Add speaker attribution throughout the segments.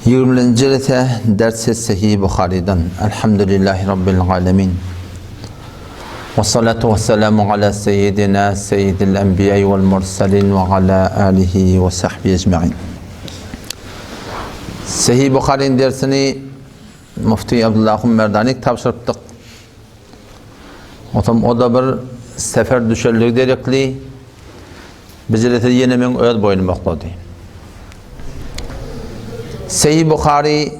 Speaker 1: Ýigriminji jelese ders Sahih Buharydan. Elhamdülillahi Rabbil alemin. Ve salatu ve selamu ala seyyidina seyyidil enbiya vel mursalin ve ala alihi ve sahbihi ecmain. Sahih Buhary'nin dersini Mufti Abdullah Merdani tabşyrypdyk. Otam o da bir sefer düşerligi derekli. Bijelese ýene meň öz boýnuma oklady. Seýi Buhary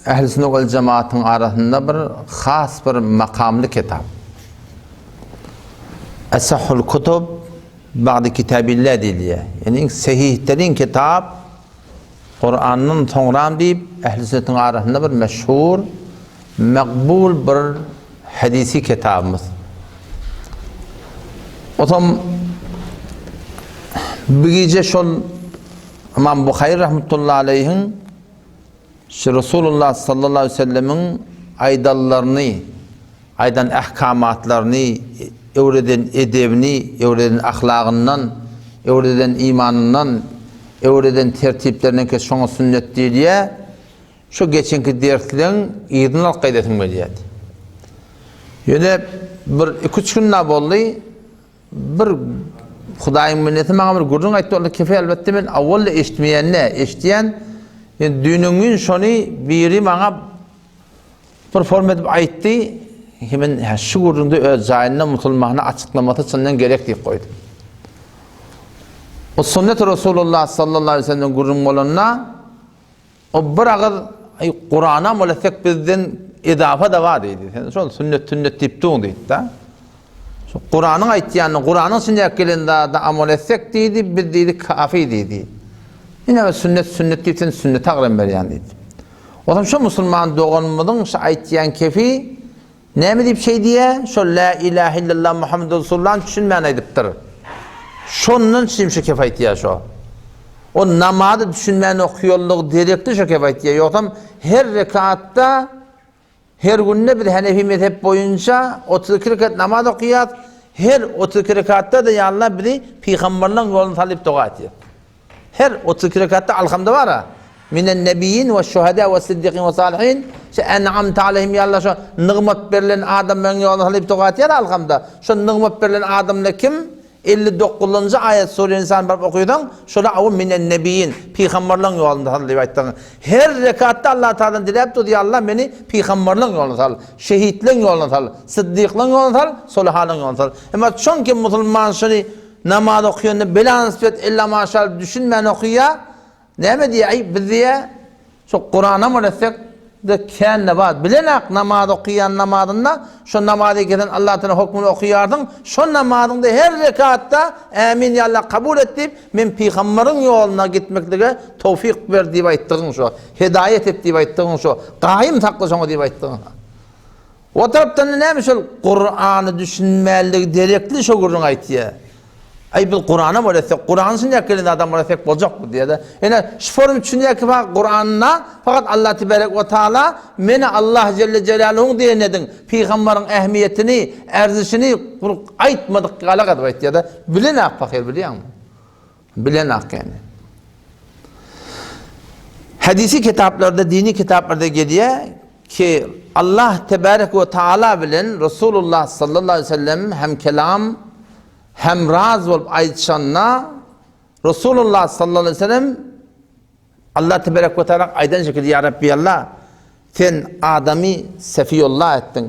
Speaker 1: Ähli sünnet wel jemaatyň arasynda bir has bir makamly kitap. Esahul kutub ba'di kitabillah diýilýär. Ýani iň sehihderin kitap Kurandan soňram diýip ähli sünnetiň arasynda bir meşhur, makbul bir hadisi kitabymyz. Otam bu gije şol Imam Buhary rahmetullahi aleyhiň şu Resulullah sallallahu aleyhi ve sellemiň aýdanlaryny aýdan ahkamatlaryny, öwreden edebini, öwreden ahlagyndan, öwreden imanyndan, öwreden tertiplerinden ki şoňa sünnet diýilýär, şu geçenki dersleň yzyny alyp gaýdasym gelýärdi. Ýöne bir iki-üç gün da boldy, bir Hudaýyň minneti maňa bir gürrüň aýtdy, onda kefe elbetde men awwal-da eşitmeýän däl, eşidýän. Ýöne düýnüň gün şony biri maňa Bir form edip aýtdy, men hä şu gürrüňde öz jaýynda musulmana açyklamasy çyndan gerek diýip goýdum. O sünnet Resulullah sallallahu aleyhi ve sellem gürrüň bolanda o bir agyz aý Kurana molesek bizden edafa da bar diýdi. Sen şol sünnet sünnet diýip duň diýdi da. Şu Kuranyň aýtýanyny, Kuranyň içinde gelen zada amol etsek diýdi, biz diýdi kafi diýdi. Ine sünnet sünnet diýip sen sünnete agram berýän diýdi. Olam şo musulman doganymyzyň şu aýtýan kefi näme diýip şeý diýýä? Şo lä ilähe illallah Muhammedur Resulullah düşünmän aýdypdyr. Şondan çym şu kef aýtýa şo. O namazy düşünmän okuýanlygy derekli şo kef aýtýa. Ýogsam her rekatda Her günde biz Hanefi mezhep boýunça 32 rekat namaz okaýas. Her 32 rekatda-da ýa Allah bizi pygamberleň ýoluna sal diýip doga etýäs. Her 32 rekatda alhamda bar-a. Minen nebiýin we şuhada we siddikin we salihin. Şu en'amte aleyhim ýa Allah şu nygmat berlen adamlaryň ýoluna sal diýip doga etýär alhamda. Şu nygmat berlen adamlar kim? 59-njy aýat sure Insan baryp okysaň, şola aw minen nebiýin, pygamberleň ýolunda sal diýip aýtdyň. Her rekatda Allah Tagaladan diläp dur, ýa Allah meni pygamberleň ýoluna sal, şehitleň ýoluna sal, siddiklaň ýoluna sal, solihalaň ýoluna sal. Emma çonki musulman şuny namaz okýanda belanisbet ella maşal düşünmän okýa, Näme diýýär? Aý, biz diýýär, şo Kuranam öwretsek de kän-de bar. Bilenak namaz okaýan namazynda, şo namazy kesen Allah Taala hokmuny okaýarsyň, şo namazyňda her rekatda Ämin ýa Allah kabul et diýip, men pygambaryň ýoluna gitmeklige towfyk ber diýip aýtdygyň şo. Hedaýat et diýip aýtdygyň şo. Gaýym sakla şoňa diýip aýtdygyň. O tarapdan näme şol Kurany düşünmänligi derekli şo gürrüň aýtýar. Aý biz Kurana boletsek, Kurany düşünýär gelen adam boletsek boljakmy diýýär. Ene şu form düşünýär ki bak Kuranda fakat Allah tebarek we taala meni Allah jelle jelaluhuň diýen ediň, pygambaryň ähmiýetini, erzişini aýtmadyk galak edip aýtýar-da. Bilen ak pahyr bilýäňmi? Bilen ak ýani. Hadisi kitaplarda, dini kitaplarda gelýär ki Allah tebarek we taala bilen Resulullah sallallahu aleyhi ve sellem hem kelam hem raz bolup aýdyşanda Resulullah sallallahu aleyhi ve sellem Allah tebarek we taala aýdan şekilde ya Rabbi Allah Sen adamy Sefiýullah etdiň.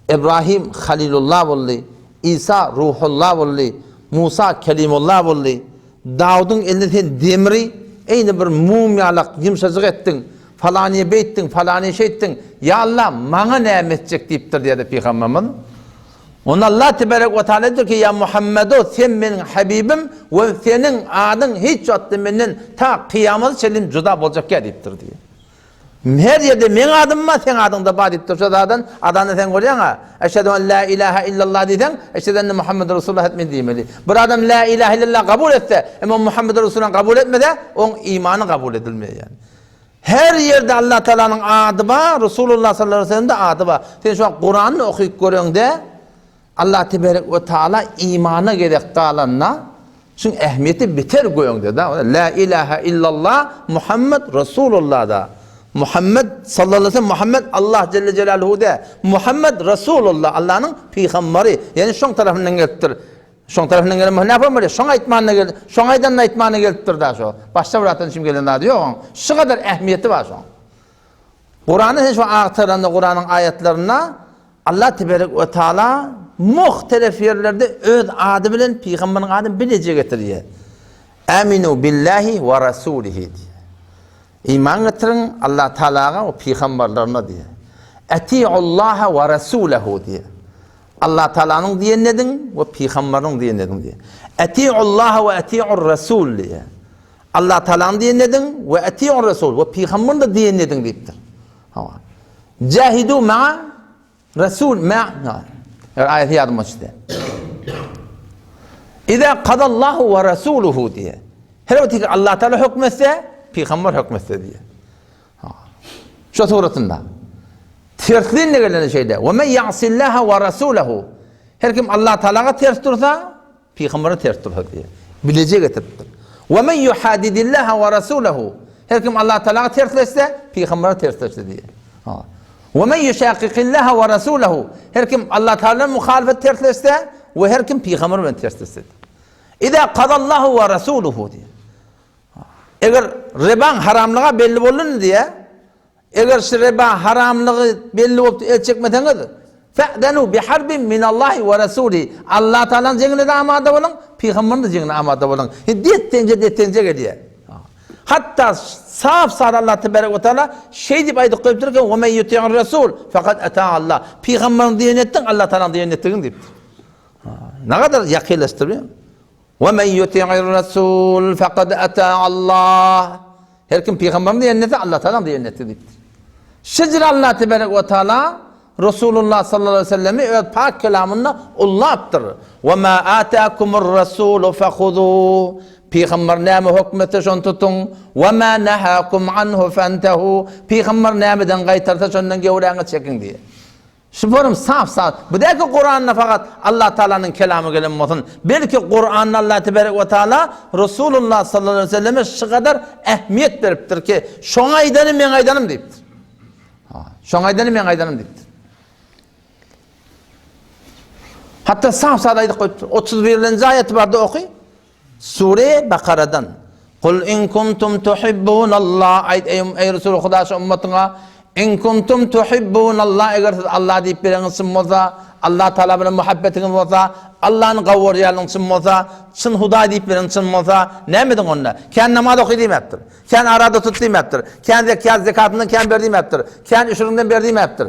Speaker 1: Ibrahim Halilullah boldy. Isa Ruhullah boldy. Musa Kelimullah boldy. Dawudyň eline sen demri eýni bir mum ýalak ýumşajyk etdiň. Falanyny beýtdiň, falanyny şeýtdiň. Ýa Allah, maňa näme etjek diýipdir diýýär pygamberimiz. Onda Allah tebarek we taala diýipdir ki, Ýa Muhammedo, sen meniň habibim we seniň adyň hiç wagtda menden ta kyýamata çenli juda boljak däl diýipdir diýýär. Her ýerde meň adym bar, seň adyň-da bar diýip dursa zadan, azanda sen görýäň-ä, Eşhedü en la ilahe illallah diýseň, Eşhedü enne Muhammeden Resulullah etmeli diýmeli. Bir adam la ilahe illallah kabul etse, emma Muhammeden Resulullah kabul etmese, oň imany kabul edilmeýär. Her ýerde Allah Taalanyň ady bar, Resulullah sallallahu aleyhi ve sellem-de ady bar. Sen şu wagt Kurany okyp göreňde, Allah teberek we taala imana gezek galanda şuň ähmiýeti beter göňde da. La ilaha illallah Muhammed Resulullah da. Muhammed sallallahu aleyhi ve sellem Muhammed Allah Celle Celaluhu de. Muhammed Resulullah Allah'nyň pygamberi. Ýani şoň tarapyndan gelipdir. Şoň tarapyndan gelen bolsa näme bolýar? Şoň aýtmanyna gel, şoň aýdanyny aýtmanyna gelipdir da şo. Başga bir zatdan üçin gelen zady ýok oň. Şu kadar ähmiýeti bar şoň. Kurany sen şu agtaranda Kuranyň aýatlarynda Allah teberek we taala muhtelef ýerlerde öz ady bilen pygamberiň adyny bileje getirýär. Aminu billahi we rasulihi diýýär. Iman getiriň Allah Taalaga we pygamberlerine diýýär. Atiullaha we rasulahu diýýär. Allah Taalanyň diýenini ediň we pygamberiniň diýenini ediň diýýär. Atiullaha we atiur rasul diýýär. Allah Taalanyň diýenini ediň we atiur rasul we pygamberiň de diýenini ediň diýipdir. Hawa. Jahidu ma'a Resul ma Eger aýaty ýadyma düşse. Iza qadallahu we rasuluhu diýe. Her bir tek Allah Taala hökmetse, pygamber hökmetse diýe. Şu suratynda. Tersliğinde gelende şeýle. We men ya'sillaha we rasulahu. Her kim Allah Taala'ga ters dursa, Pygambere ters dursa diýýär. Bileje getiripdir. We men yuhadidillaha we rasulahu. Her kim Allah Taalaga tersleşse, pygambere tersleşdi diýýär. Ha. We men yushaqiqillaha we rasulahu. Her kim Allah Taala muhalefet tersleşse we her kim pygamber bilen tersleşse. Iza qadallahu we rasuluhu diýýär. Eger ribaň haramlyga belli bolduny diýýär. Eger şu riba haramlygy belli bolup el çekmeseňiz, fe'zenu biharbin minallahi we rasulihi. Allah Taalanyň jeňine-de amada boluň, pygamberiň-de jeňine amada boluň. Depdeňje depdeňje gelýär. Hatda sap sary Allah tebarek we taala şeý diýip aýdyp goýupdyr ki, "Ve men yuti'ir rasul faqad ata Allah." Pygamberiň diýenini etdiň, Allah Taalanyň diýenini etdigiň diýipdir. Nägadar ýakynlaşdyrýar. Ve men yuti'ir rasul faqad ata Allah. Her kim pygamberiň diýenini etse, Allah Tagalaň diýenini etdi diýipdir. Şejir Allah tebarek we taala Resulullah sallallahu aleyhi ve sellemi öz pak kelamynda ullapdyr. Ve ma atakumur rasulu fehuzu. Pygamber näme höküm etse şony tutuň. Ve ma nahakum anhu fentehu. Pygamber nämeden gaýtarsa şondan gewräňi çekiň diýýär. Şu forum sap-sap. Bu däl ki Kuranda fakat Allah Taalanyň kelamy gelen bolsun. Belki Kuranda Allah tebarek we taala Resulullah sallallahu aleyhi ve selleme şu kadar ähmiýet beripdir ki, şoň aýdany meň aýdanym diýipdir. Ha, şoň aýdany meň aýdanym diýipdir. Hatda sap-sap aýdyp goýupdyr. 31-nji aýaty barda oky. Sure Bakaradan, Kul in kuntum tuhibbunallah, aýt eý, eý Resul Huda şu ummatyňa, in kuntum tuhibbunallah, eger siz Allah diýip bileňiz çyn bolsa, Allah Taala bilen muhabbetiňiz bolsa, Allany gowurýanyň çyn bolsa, çyn Hudaý diýip bileň çyn bolsa, näme ediň onda? Kän namaz oky diýmäpdir. Kän arada tut diýmäpdir. Kän zekat, zekatyndan kän ber diýmäpdir. Kän üşüriňden ber diýmäpdir.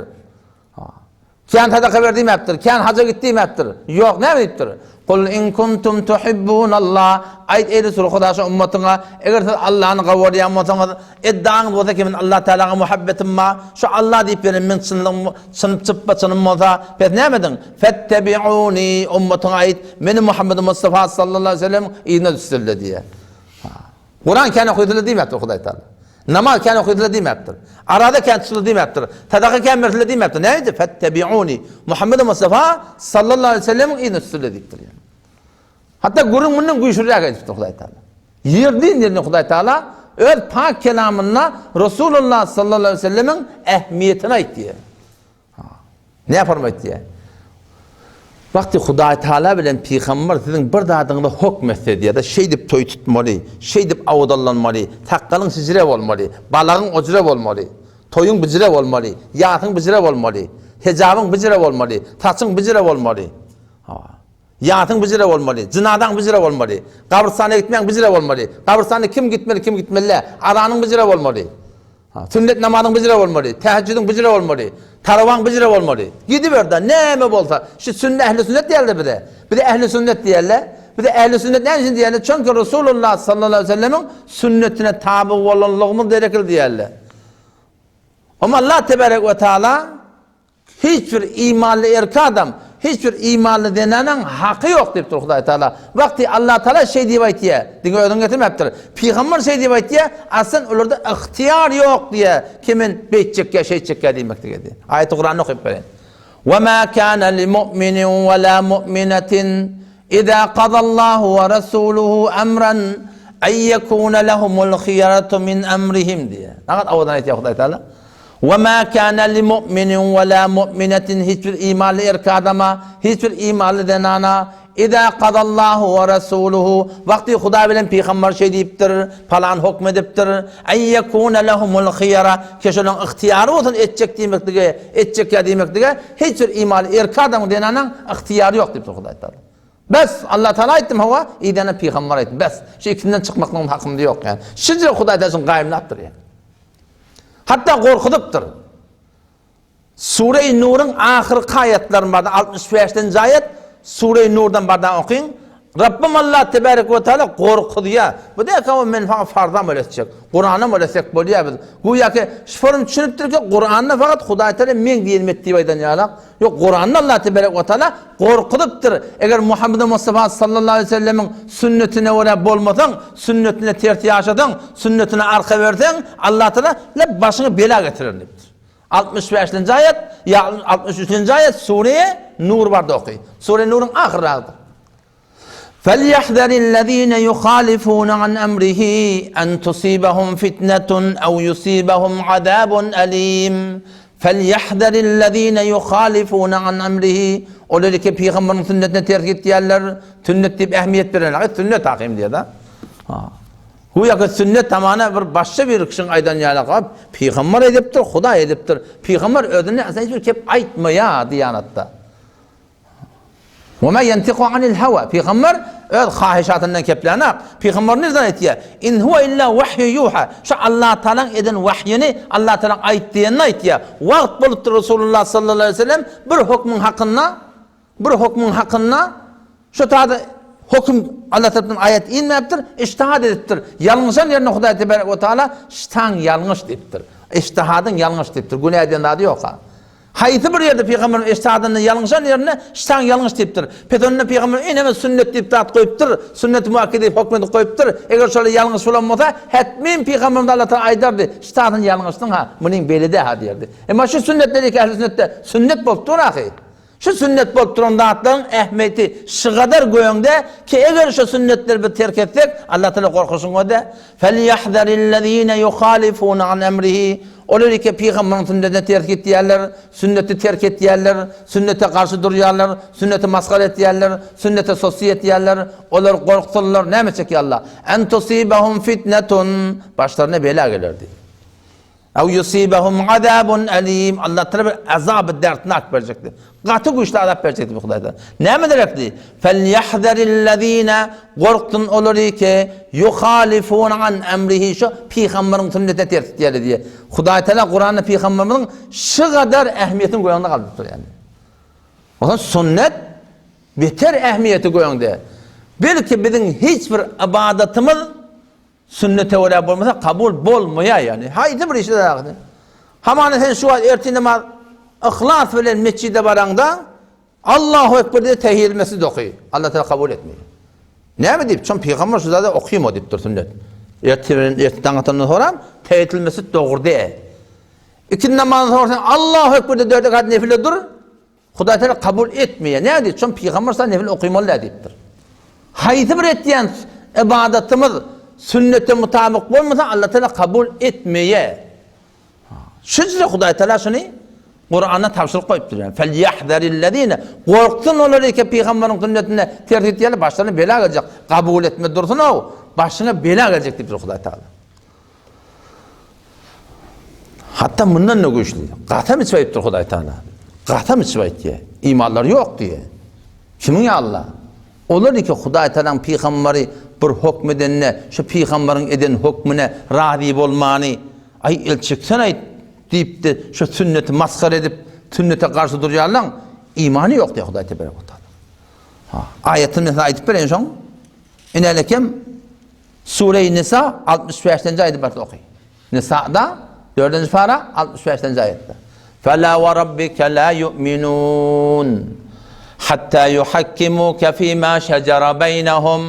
Speaker 1: Kän sadaka ber diýmäpdir, kän haja git diýmäpdir. Ýok, näme diýipdir? Kul in kuntum tuhibbunallah, aýt eý Resul Huda şu ummatyňa, eger siz Allany gawarýan bolsaňyz, eddaňyz bolsa ki men Allah Tagalaga muhabbetim bar, şu Allah diýip beren meň çynlygym, çyn çypba çynym bolsa, pes näme ediň? Fettebi'uni, ummatyňa aýt, meni Muhammed Mustafa sallallahu aleyhi ve sellem yzyna düşsünler diýýär. Kuran kän okydylar diýmäpdir Hudaý Taala. Namaz kän okydylar diýmäpdir. Araza kän tutuldy diýmäpdir. Sadaka kän berildi diýmäpdir. Näme diýdi? Fettebi'uni. Muhammed Mustafa sallallahu aleyhi ve sellemiň yzyna tutuldy diýipdir. Yani. Hatta gürrüň mundan güýçlüräk edipdir Hudaý Taala. Ýerden ýerine Hudaý Taala öz pak kelamynda Resulullah sallallahu aleyhi ve sellemiň ähmiýetini aýtdy. Ne forma etýär? Wagty Hudaý Taala bilen pygamber siziň bir zadyňyza hokm etse diýýär-de, şeýdip toý tutmaly, şeýdip awdallanmaly, sakgalyň şijire bolmaly, balagyň ojre bolmaly, toýuň bijire bolmaly, ýasyň bijire bolmaly, hejabyň bijire bolmaly, saçyň bijire bolmaly. Ýasyň bijire bolmaly, jynazaň bijire bolmaly, gabrystana gitmäň bijire bolmaly, gabrystana kim gitmeli, kim gitmeli däl, azanyň bijire bolmaly. Sünnet namazyň bijire bolmaly, tähejjüdiň bijire bolmaly, tarawaň bijire bolmaly. Gidiber-de, näme bolsa, şu sünne ähli sünnet diýerler bize. Bize ähli sünnet diýerler. Bize ähli sünnet näme üçin diýerler? Çünki Resulullah sallallahu aleyhi ve sellemiň sünnetine taby bolanlygymyz gerekli diýerler. Amma Allah tebarek we taala Hiç bir imanly erkek adam, hiç bir imanly zenanaň haky ýok diýipdir Hudaý Taala. Wagty Allah Taala şeý diýip aýtýar, diňe özüň getirmäpdir. Pygamber şeý diýip aýtýar, aslan olarda ygtyýar ýok diýýär, ki men beýtjek ýa şeýtjek ýa diýmeklige diýýär. Aýaty Kuranda okyp bereýin. Wa ma kana li mu'minin wa la mu'minatin iza qadallahu wa rasuluhu amran. Eý-ýekûne lehumul hyýaratu min emrihim diýýär. Nagat owadan aýtýar Hudaý Taala. Ve mâ kâne li mu'minin ve lâ mu'minetin hiç bir imanly erkek adama, hiç bir imanly zenana Izâ kazallahu ve resûluhu wagty Hudaý bilen pygamber şeý diýipdir, palan hokm edipdir, Eý-ýekûne lehumul hyýara ki şolaryň ygtyýary bolsun etjek diýmeklige, etjek ýa diýmeklige hiç bir imanly erkek adamyň, zenanaň ygtyýary ýok diýipdir Hudaý Taala. Bes, Allah Taala aýtdym hawa, idene pygamber aýtdy. Bes, şu ikisinden çykmaklygyň hakymda ýok ýani. Şije Hudaý Taala şuny gaýymlapdyr ýani. Hatda gorkuzypdyr. Sure-i Nuruň ahyrky aýatlaryny barda 65-nji aýat Sure-i Nurdan barda okyň. Rabbym Allah tebarek we taala gorkuzýar. Bu däki o men saňa farzam öwretjek. Kuranam öwretsek bolýar biz. Güýäki şu forum düşünipdir ki Kuranda fakat Hudaý Taala meň diýenim et diýip aýdan ýalak. Ýok, Kuranda Allah tebarek we taala gorkuzypdyr. Eger Muhammed Mustafa sallallahu aleyhi ve sellemiň sünnetine görä bolmasaň, sünnetine ters ýaşasaň, sünnetine arka berseň, Allah taala le başyňa bela getirer diýipdir. 65-nji aýat ýa 63-nji aýat Sure Nur barda oky. Sure Nuruň ahyrragydyr. فَلْيَحْذَرِ الَّذ۪ينَ يُخَالِفُونَ عَنْ أَمْرِهِ أَنْ تُصِيبَهُمْ فِتْنَةٌ أَوْ يُصِيبَهُمْ عَذَابٌ أَلِيمٌ فَلْيَحْذَرِ الَّذ۪ينَ يُخَالِفُونَ عَنْ أَمْرِهِ Olar ki pygamberiň sünnetine ters gitýärler, sünnet diýip ähmiýet berenler, sünnet hakim diýýär-de. Güýä ki sünnet tamana bir başga bir kişiň aýdan ýaly, pygamber edipdir, Hudaý edipdir. Pygamber özüne hiç bir kep aýtmaýar diýanatda. Ve ma yentiku anil hawa. Pygamber öz hahyşatyndan keplänak. Pygamber nirden aýtýar? In huwa illa wahyu yuha. Şu Allah Taalanyň eden wahyny Allah Taala aýt diýenini aýtýar. Wagt bolupdyr Resulullah sallallahu aleyhi ve sellem bir hukmyň hakynda bir hukmyň hakynda şu tada hukm Allah tarapyndan aýat inmäpdir, ijtihad edipdir. Ýalňyşan ýerine Hudaý tebarek we taala ştaň ýalňyş diýipdir. Ijtihadyň ýalňyş diýipdir. Günä diýen zady ýok ha. Haýsy bir ýerde pygamberiň eştadynda ýalňyşan ýerinde ştaň ýalňyş diýipdir. Pes onda pygamber eneme sünnet diýip zat goýupdyr, sünneti muakkede diýip hokm edip goýupdyr. Eger şolar ýalňyş bolan bolsa, hetmin pygamberimiz Allah Taala aýdardy, ştadyň ýalňyşdyň ha, munyň beýle dä ha diýerdi. Emma şu sünnetler ýeke ähli sünnetde sünnet bolup dur ahy. Şu sünnet bolup duran zatlaryň ähmiýeti şygadar göňde ki eger şu sünnetleri biz terk etsek, Allah Taala gorkusyň öde. Felýahzarillezine yuhalifuna an emrihi Olar eke pygamberiň sünnetine ters gitýärler, sünneti terk etýärler, sünnete garşy durýarlar, sünneti masgara etýärler, sünnete sosy etýärler. Olar gorksunlar, näme etjek ýa Allah? En tusibahum fitnetun başlaryna bela geler diýdi. Ew yusibahum azabun alim. Allah Taala bir azaby dertnak berjekdi. Gaty güýçli azap berjekdi bu Hudaý Taala. Näme derekdi? Felýahzarillezine gorksun olary ki yuhalifun an emrihi şu pygamberiň sünnetine ters gitýärler diýe. Hudaý Taala Kuranda pygamberimiziň şu gadar ähmiýetini göňünde galdyrypdyr ýani. Oňa sünnet beter ähmiýeti göňde. Belki biziň hiç bir ybadatymyz Sünnete görä bolmasa kabul bolmaýar ýani. Haýsy bir işde dagy. Hamana sen şu wagt ertir namaz yhlas bilen mesjide baraňda Allahu ekber diýip tehiýýet mesjid oky. Allah Taala kabul etmeýär. Näme diýip? Çün pygamber şu zada okyma diýipdir sünnet. Ertir bilen ertir daň atandan soram tehiýýet mesjid dogry diýe. Ikindi namazdan soň sen Allahu ekber diýip dört rekat nefile dur. Hudaý Teala kabul etmeýär. Näme diýip? Şon pygamber sa nefil okymaly däl diýipdir. Haýsy bir etýän ybadatymyz sünnete mutabyk bolmasa Allah Teala kabul etmeýär. Şunça Hudaý Teala şuny Kuranda tabşyryk goýupdyr. Yani Felýahzarillezine gorksun olar ki pygamberiň sünnetine ters gitýärler, başlaryna bela geljek. Kabul etme dursun o, başyňa bela geljek diýipdir Hudaý Teala. Hatda mundan-da güýçli. Gasam içip aýdypdyr Hudaý Taala. Gasam içip aýtýar. Imanlary ýok diýýär. Kimiň ýa Allah? Olar ki Hudaý Taalaň pygamberi bir hokm edende, şu pygamberiň eden hokmüne razy bolmany, aý el çeksen aýt diýipdi, şu sünneti masgara edip, sünnete garşy durýarlaň imany ýok diýýär Hudaý tebarek we taala. Ha, aýatyny men size aýdyp bereýin şoň. Inelekem Sure-i Nisa 65-nji aýady barsa oky. Nisa'da 4-nji para 65-nji aýatda. Fela we rabbike la yu'minun hatta yuhakkimuka fima şejara beynehum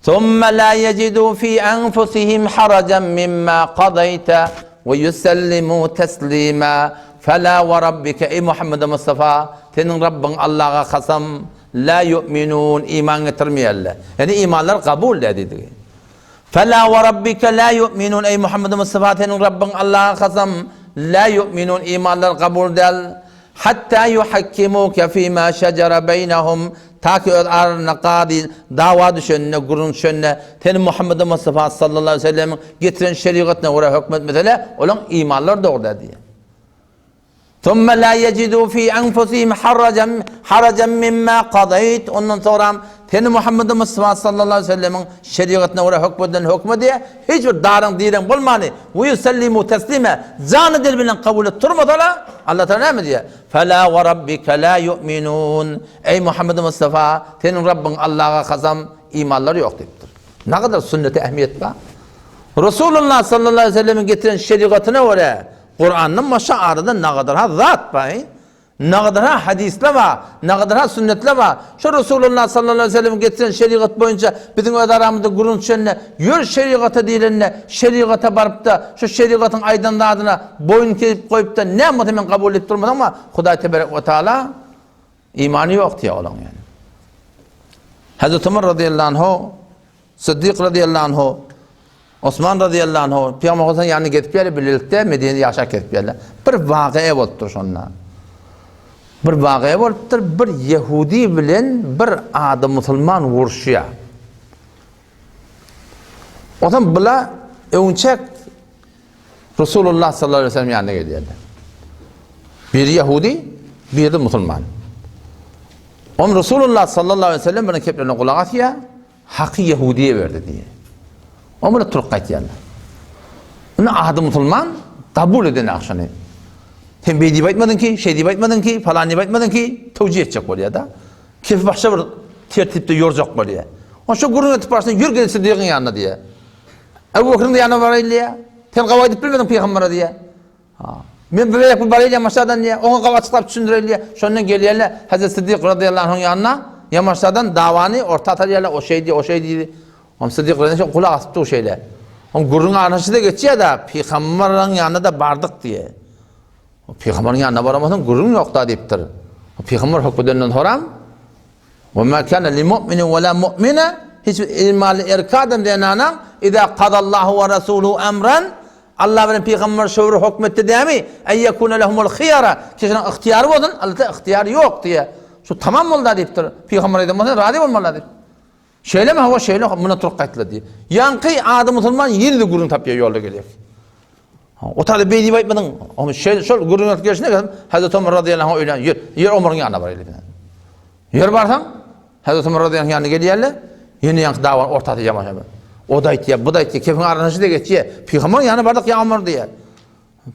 Speaker 1: thumma la yejidu fi anfusihim harajan mimma qadayta we yusellimu taslima. Fela we rabbike ey Muhammed Mustafa seniň Rabbyň Allaha kasam La ýu'minun, iman getirmeýärler. Ýagny imanlary kabul däl diýdigi. Fela we rabbike la yu'minun eý Muhammed Mustafa seniň Rabbyň Allaha kasam la yu'minun imanlary kabul däl hatta yuhakkimuke fima şejere beýnehum ta ki öz aralarynda kazy dawa düşende gürrüň düşende seni Muhammed Mustafa sallallahu aleýhi we sellemiň getiren şerigatyna görä höküm etmesele olaň imanlary dogry däl diýýär. Summa la yejidu fi enfusihim harajan harajan mimma kazaýt ondan soňram seni Muhammed Mustafa sallallahu aleýhi we sellemiň şerigatyna görä hökm edilen hökme diýe hiç bir daryň direň bolmany we ýusellimu teslime jany dil bilen kabul edip turmasala Allah Taala näme diýýär Fela we rabbike la yu'minun eý Muhammed Mustafa seniň Rabbyň Allaha kasam imanlary ýok diýipdir. Nagadar sünnete ähmiýet bar. Resulullah sallallahu aleýhi we sellemiň getiren şerigatyna görä Kurandan başga arada nagadar-ha zat bar, nagadar-ha hadyslar bar, nagadar-ha sünnetler bar. Şo Resulullah sallallahu aleýhi we sellemiň getiren şerigat boýunça biziň öz aramyzda gürrüň düşende, ýör şerigata diýlende, şerigata baryp-da, şo şerigatyň aýdan zadyna boýun kesip goýup-da, näme bolsa men kabul edip durmasaň, Hudaý teberek we taala imany ýok diýýär olaň ýani. Hazreti Umar razyýallahu anhu Syddyk razyýallahu anhu, Osman razyýallahu anhu Pygamber Muhammed ýanyna gezip ýörler, bilelikde Medinede ýaşap gezip ýörler. Bir wakyýa bolupdyr şonda. Bir wakyýa bolupdyr, bir ýehudi bilen bir adam musulman uruşýar. Onsoň bula öňçek Resulullah sallallahu aleyhi ve sellem ýanyna gelýärler. Biri ýehudi, biri musulman. Oň Resulullah sallallahu aleyhi ve sellem bilen keplerine gulak asýar. Haky ýehudiýe berdi diýýär. O muny turup gaýtýarlar. Indi ady musulman kabul eden agşany. Sen beý diýip aýtmadyň ki, şeý diýip aýtmadyň ki, falan diýip aýtmadyň ki, tewjih etjek bolýar-da. Kefi başga bir tertipde ýorjak bolýar. O şo gürrüň edip barşyna ýör gel Siddigiň ýanyna diýýär. Ebu Bekriň ýanyna baraýyn diýýär. Sen gawy aýdyp bilmediň pygambere diýýär. Men bir gezek bir baraýyn ýamaşadan diýýär. Oňa gawy açyklap düşündireýin diýýär. Şondan gelýärler Hazreti Siddik razyýallahu anhuň ýanyna. Ýamaşadan dawany orta atarýarlar. O şeý diýýär, o şeý diýdi. Oň Siddik razyýallahu anh gulak asyp dur şeýle. Oň gürrüň araşy-da geçýär-de, Pygambaryň ýanyna-da bardyk diýýär. Pygambaryň ýanyna baramasaň gürrüň ýok-da diýipdir. Pygambar hökmüdenden soraň. Ve ma kana li mu'minin ve la mu'mine hiç bir imanly erkek adam zenanaň iza kazallahu ve rasuluhu emran Allah bilen pygamber şöwre hukm etdi dämi? Ey yekune lehumul hiyara kişiniň ygtyýary bolsun, Allahda ygtyýar ýok diýe. Şu tamam boldy diýipdir. Pygamber aýdan bolsa razy bolmaly diýip. Şeýlemi hawa şeýle muna turup gaýtdylar diýip. Ýaňky ady musulman ýene-de gürrüň tapýar ýolda gelýär. O taýda beý diýip aýtmadyň. Onuň şeýle şol gürrüň edip gelşine gelip Hazreti Omar razyýallahu anh öýlän ýör. Ýör Omaryň ýanyna baraýly. Ýör barsaň Hazreti Omar razyýallahu anh ýanyna gelýärler. Ýene ýaňky dawanyň ortasy ýamaşa. O da aýtýar, bu da aýtýar, kefiň arasyna şeýle geçýär. Pygambaryň ýanyna bardyk ýa Omar diýýär.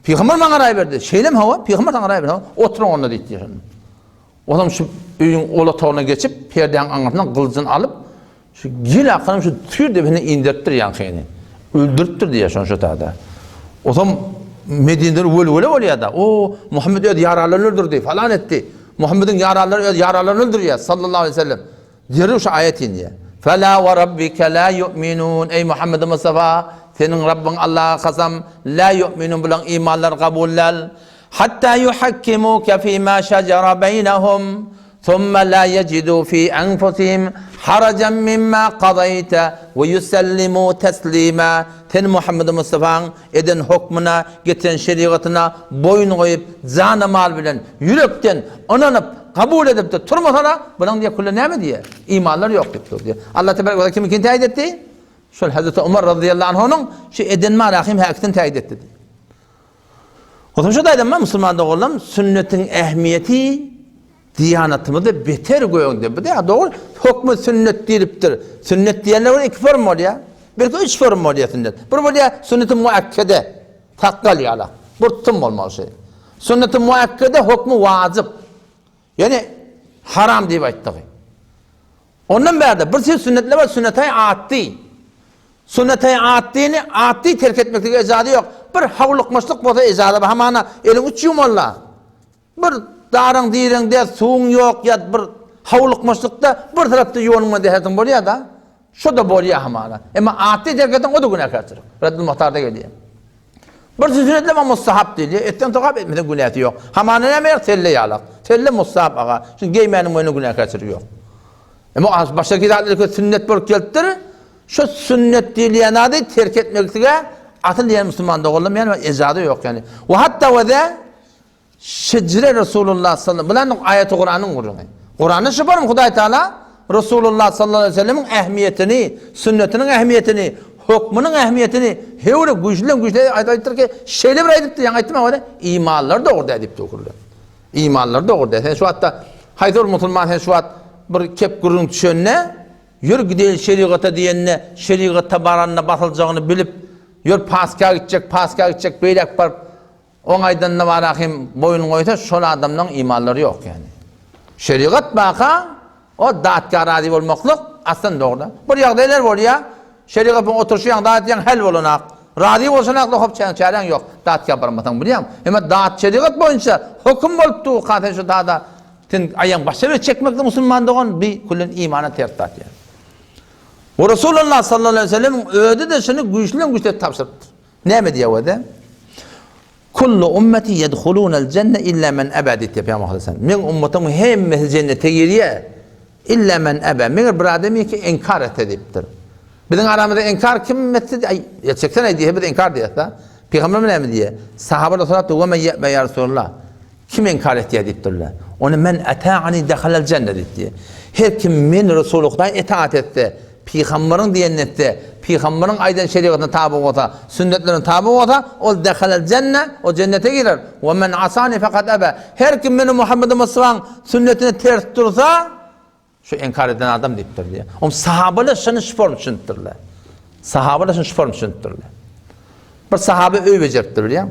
Speaker 1: Pygamber maňa raý berdi. Şeýlemi hawa? Pygamber saňa raý berdi. Oturyň onda diýdi şonda. Olam şu öýüň ol otagyna geçip, perdäniň aňyrsyndan gylyjyny alyp, şu gel akyram şu tüýr depesine inderipdir ýaňkyny. Öldüripdir diýýär şony şu tada. Otam Medinede welwele bolýar-da. O, Muhammet öz ýaralaryny öldürdi, falan etdi. Muhammediň ýaralary öz ýaralaryny öldürýär, sallallahu aleyhi ve sellem. Derrew şu aýat inýär. Fela we rabbike la yu'minun. Eý Muhammed Mustafa, seniň Rabbyň Allaha kasam, la yu'minun bulaň imanlary kabul däl. Hatta yuhakkimuke fima şejere beýnehum, summa la yejidu fi enfusihim harajan mimma kazaýte we ýusellimu teslima. Sen Muhammed Mustafaň eden hukmuna, getiren şerigatyna boýun goýup, jana-mal bilen, ýürekden ynanyp, kabul edip-de turmasala, bulaň diýýär, külle näme diýýär? Imanlary ýok diýip dur diýýär. Allah tebarek we teala kiminkini täýit etdi? Şol Hazreti Omar razyýallahu anhunyň şu eden marahym häkisini täýit etdi diýýär. Onsoň şu taýdan musulman doganlarym sünnetiň ähmiýeti diýanatymyzda beter göňde. Bu da dogry hökmü sünnet diýlipdir. Sünnet diýenler bir iki form bolýar. Belki üç form bolýar sünnet. Bir bolýar sünneti muakkede. Sakgal ýala. Bir tutum bolmaly şey. Sünneti muakkede hökmü wajyp. Ýani haram diýip aýtdygy. Ondan bärde bir söz sünnetler bar, sünnetaý atdy. Sünnetaý atdyny atdy terk etmeklige ejazy ýok. Bir hawlukmaçlyk bolsa ejaza bar. Hamana eliň üç ýumalla. Bir daryň direňde suwuň ýok ýa bir hawlukmaçlykda bir tarapda ýuwanyň bilen dehersiň bolýar-da. Şo-da bolýar hamana. Emma atdy terk etseň o-da günäkärçilik. Reddül Muhtarda gelýär. Bir sünnetler bar mustahap diýilýär. Etseň sogap, etmeseň günäsi ýok. Hamana näme ýok? Selle ýalak. Selle mustahap aga. Şuny geýmäniň boýnuna günäkärçilik ýok. Emma başga zatlar sünnet bolup gelipdir. Şu sünnet diýilýän zady terk etmeklige asyl diýen musulman doganlarym ýani ejaza ýok ýani. We hatda we de şejre Resulullah sallallahu bilen aýaty Kuranyň gürrüňi. Kuranda şu barmy Hudaý Taala Resulullah sallallahu aleyhi ve sellemiň ähmiýetini, sünnetiniň ähmiýetini, hökmüniň ähmiýetini höwre güýçliden güýçli aýdypdyr ki, şeýle bir aýdypdyr, ýaňy aýtdym ha, imanlar dogry däl diýip dogry. Imanlar dogry däl. Sen şu wagtda haýsy bir musulman sen şu wagt bir kep gürrüň düşende Ýör gideýin şerigata diýende, şerigata baranda basyljagyny bilip, ýör paska gitjek, paska gitjek, beýläk baryp, oň aýdanyna bara hem boýun goýsa, şol adamlaň imanlary ýok ýani. Şerigat baka, o datga razy bolmaklyk aslan dogry. Bir ýagdaýlar bolýar, şerigat bilen oturyşýaň, dat edýäň, hal bolanak. Razy bolşanakda hop çäň çäräň ýok, datga barmasaň bilýäň. Emma dat şerigat boýunça höküm bolup durka sen şu dada Sen aýaň başa bir çekmekde musulman dogan bi küllen imana ters zat ýa. We Resulullah sallallahu aleyhi ve sellemiň özi-de şuny güýçliden güýçli tabşyrypdyr. Näme diýýär özi? Kullu ummeti yedhulunal jenne illa men aba diýip Pygamber sallallahu aleyhi ve sellem. Meň ummatymyň hemmesi jennete girýär. Illa men aba. Meger bir adam ýeke inkar etse diýipdir. Biziň aramyzda inkar kim etse, aý, ýa çeksene diýip biz inkar diýýäs-de. Pygamber näme diýýär? Sahabalar sorapdyr, "Ve men ye'be ya Resulullah?" Kim inkar etýär diýipdirler. Ony men ata'ani dehalel jenne diýipdir. Her kim men Resuly Hudaý itaat etse, pygambaryň diýenini etse, pygambaryň aýdan şerigatyna taby bolsa, sünnetlerine taby bolsa, ol dehalel jenne, o jennete girer. We men asani fekad ebe. Her kim meni Muhammed Mustafaň sünnetine ters dursa, Şu inkar eden adam diýipdir diýýär. Oň sahabalar şuny şu form düşünipdirler. Sahabalar şuny şu form düşünipdirler. Bir sahaba öý bejeripdir bilýäň.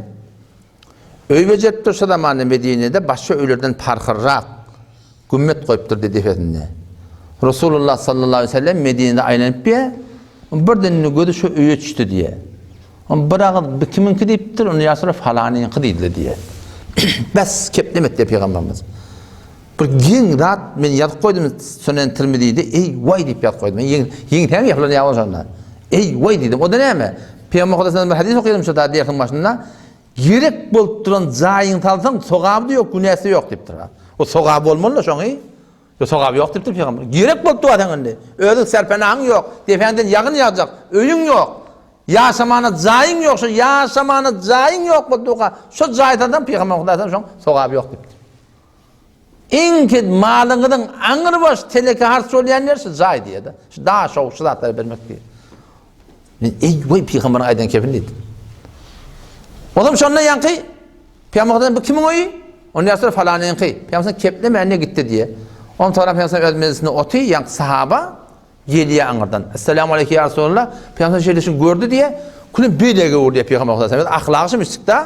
Speaker 1: Öý bejeripdir şu zamanda Medinede başga öýlerden parhyrrak gümmet goýupdyr diýdi depesinde. Resulullah sallallahu aleyhi ve sellem Medinede aýlanyp diýýär. Birden gözi şu öýe düşdi diýýär. On bir agyz bu kimiňki diýipdir, ony ýa falanyňky diýdiler diýýär. Bes keplemet diýip pygamberimiz. Bir geň zat men ýazyp goýdum Sünen Tirmizide eý waý diýip ýazyp goýdum. Ýeň ýeňsäm ýapylan ýa şonda. Eý waý diýdim. O da näme? Pygamber Hudaýdan bir hadys okadym şu da dersiň başynda. Gerek bolup duran jaýyň salsaň sogaby da ýok, günäsi ýok diýipdir. O sogaby bolmaly da şoňy. Ýok sogaby ýok diýipdir pygamber. Gerek bolup dur sen indi. Özüň serpenagyň ýok, depäňden ýagyn ýagjak, öýüň ýok. Ýaşamana jaýyň ýok, şo ýaşamana jaýyň ýok bolup durka, şo jaý salsaň pygamber Hudaýdan şoň sogaby ýok diýipdir. Iň ked malyňyzyň aňrybaş teleke harç bolýan ýeri şu jaý diýýär-de. Şu daş ow şu zatlary bermek diýýär. Men eý weý pygamberiň aýdan kepini diýdim. Olam şonda ýaňky pygamberden bu kimiň öýi? Onda ýasy falanyňky. Pygamber keplemände gitdi diýýär. Ondan sonra pygamber öz mejlisinde oty ýaňky sahaba Gelýär aňyrdan. Essalamu aleýke ýa Resulallah. Pygamber şeýle şuny gördi diýýär. Külüm beýlege öwürdi diýýär Pygamber sallallahu aleyhi ve sellem. Ahlagy şum içdik-de.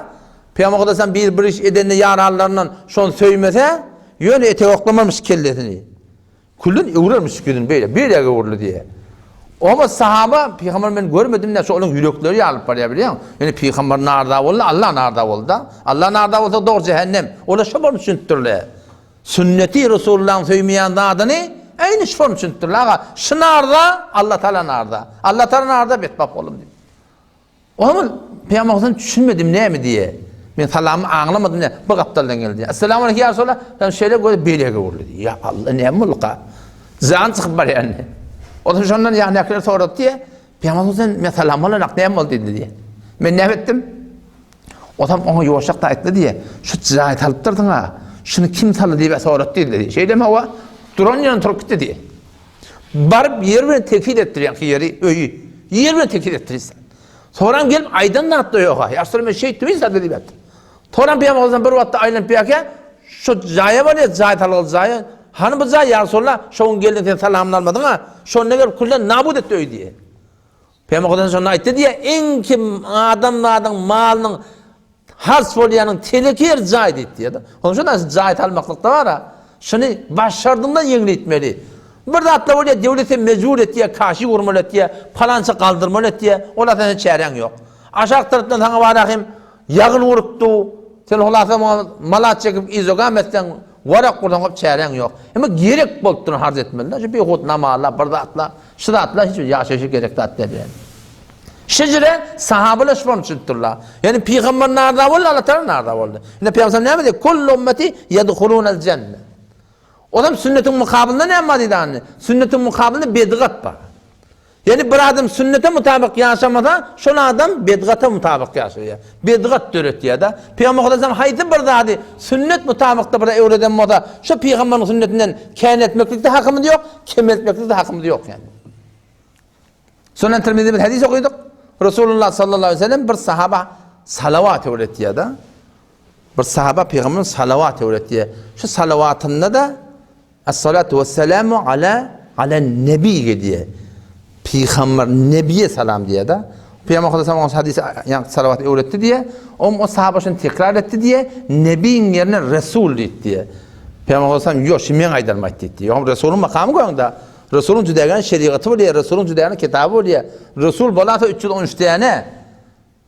Speaker 1: Pygamber sallallahu aleyhi ve sellem bir bir iş edende ýaranlaryndan şony söýmese, ýöne etek oklamarmyş kellesini. Külün öwrermiş ýüzüni beýle, beýlege öwrüldi diýýär. Oňa sahaba pygamber men görmedim diýýär. Şo olaryň ýürekleri ýarylyp barýar bilýäň. Ýöne pygamber narda boldy, Allah narda boldy-da. Allah narda bolsa dogry jähennem. Olar şo bolup düşünipdirler. Sünneti Resulullahyň söýmeýän zadyny eýni şol düşünipdirler aga şu narda Allah Taala narda Allah Taala narda betbagt boldum diýip. O zaman Pygamber Huseýn düşünmedim näme diýe. Men salamy aňlamadym ne bir gapdaldan geldi. Esselamu aleýke ýa Resulallah. Sen şeýle gözi beýlege urdy. Ýa Allah näme bolduka? Jan çykyp barýan. O zaman şondan ýandakylar sorady diýe. Pygamber Huseýn men salam alanak näme boldy diýdi diýe. Men näme etdim? Otam oňa ýuwaşjak da aýtdy diýe, şu jaý salypdyrsyň-a, şuny kim saldy diýip soratdy diýdi diýe. Şeýdem hawa, duran ýerinden turup gitdi diýe. Baryp ýer bilen tekiz etdir ýaňky ýeri, öýi. Ýer bilen tekiz etdir. Soram gelip aýdan zat-da ýok-a. Ýa şol men şeýtdim hiç zat diýip ýatdy. Soram Pygamber Huseýn bir wagtda aýlanyp ýörkä, şu jaýa barýar, jaý salgyly jaýa. Hany bu jaý ýa Resulallah, şo gün geldiň sen salamyny almadyň-a. Şonda gelip külden nabut etdi öýi diýe. Pygamber Hudaýdan şonda aýtdy diýýär, iň kim adamzadyň malynyň harç bolýanyň teleki ýeri jaý diýip diýýär. Onuň üçin şu jaý salmaklykda bar-a. Şuny başardyňdan ýeňletmeli. Bir zatlar bolýar, döwlet seni mejbur etýär, kaşi gurmaly etýär, palança galdyrmaly etýär. Ola seniň çäräň ýok. Aşak tarapdan saňa bar ahim ýagyn urupdy. Sen hulasa muňa malat çekip izogam etseň, warak ursaň hop çäräň ýok. Emma gerek bolup duran harç etmeli-de. Şu bihut namazlar, bir zatlar. Şu zatlar hiç bir ýaşaýşa gerek zat däl ýaly. Şejere sahabalar şu bolup düşünipdirler. Ýani pygamber narda boldy, Allah Taala narda boldy. Indi pygamber näme diýdi? Kullu ummeti yedhulunal jenne. Olam sünnetiň mukabylynda näme bar diýdi anny? Sünnetiň mukabylynda bedgat bar. Ýani bir adam sünnete mutabyk ýaşamasa, şol adam bedgata mutabyk ýaşaýar. Bedgat döretýär-de. Pygamber sallallahu haýsy bir zady sünnet mutabykda bir öwreden bolsa, şo pygamberiň sünnetinden käneltmeklikde hakymyz ýok, kemeltmeklikde hakymyz ýok ýani. Sunan Tirmizide bir hadys okydyk. Resulullah sallallahu aleyhi ve sellem bir sahaba salawat öwretýär-de. Bir sahaba pygamberiň salawat öwretýär. Şu salawatynda-da Es-salatu wes-selamu ala ala nebi diýýär. Pygamber nebiye salam diýýär-de. Pygamber sallallahu aleyhi ve sellem hadys ýa salawat öwretdi diýýär. Om o sahaba şunu tekrar etdi diýýär. Nebiň ýerine resul diýdi diýýär. Pygamber sallallahu aleyhi ve sellem ýok, şu men aýdanym aýtdy diýdi. Ýok, resulyň makamy göňde. Resulyň jüdägän şerigaty bolýar, Resulyň jüdägän kitaby bolýar. Resul bolasa 313 däne.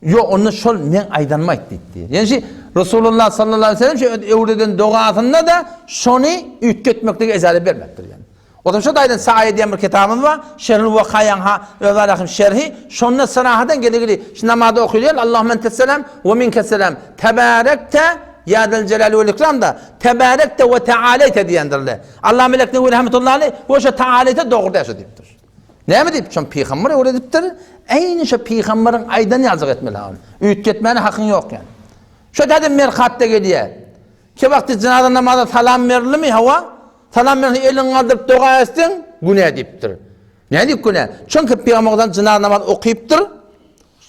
Speaker 1: Ýok, onda şol meň aýdanymy aýt diýdi. Ýani şi Resulullah sallallahu aleyhi ve sellem şu öwreden dogasynda-da şony üýtgetmeklige ejaze bermekdir ýani. Otam şo taýdan Saýy diýen bir kitabymyz bar, Şerhul Wakaýaň ha öz şerhi, şonda syrahadan geligili şu namazda okylýar, Allahümme entesselam we minkesselam, tebarekte ýa zel jelali wel ikram da, tebarekte we tealeyte diýendirler. Allah Melek Newi rahmetullahi aleyh we şo tealeyte dogry däl şo diýipdir. Näme diýip, şony pygamber öwredipdir. Eýni şo pygamberiň aýdany ýaljak etmeli ony. Üýtgetmäne hakyň ýok ýani. Şo täze merkatda gelýär. Ke wagty jynaza namaza salam berilimi, hawa? Salam berse eliňi galdyryp doga etseň, günä diýipdir. Nädip günä? Çünki pygamberden jynaza namaz okypdyr.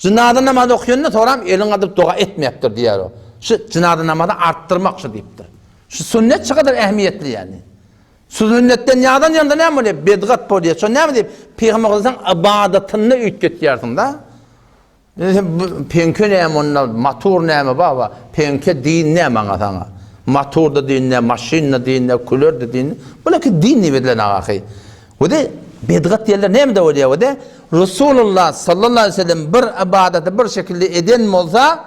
Speaker 1: Jynaza namaz okýanda soram eliňi galdyryp doga etmeyapdyr diýýär o. Şu jynaza namazy artdyrmak şu diýipdir. Şu sünnet şu kadar ähmiýetli ýani. Şu sünnetden ýazan ýanda näme bolýar? Bedgat bolýar. Şo näme diýip, Pygamber sallallahu ybadatyny üýtgetýärsiň-da. Sen peňke näme onda, matur näme baba? Peňke din näme maňa saňa? Matur da din näme, maşyn da din näme, küler de din. Bular ki din diýip edilen ahy. We bedgat diýenler näme de bolýar we de Resulullah sallallahu aleyhi ve sellem bir ybadaty bir şekilde eden bolsa,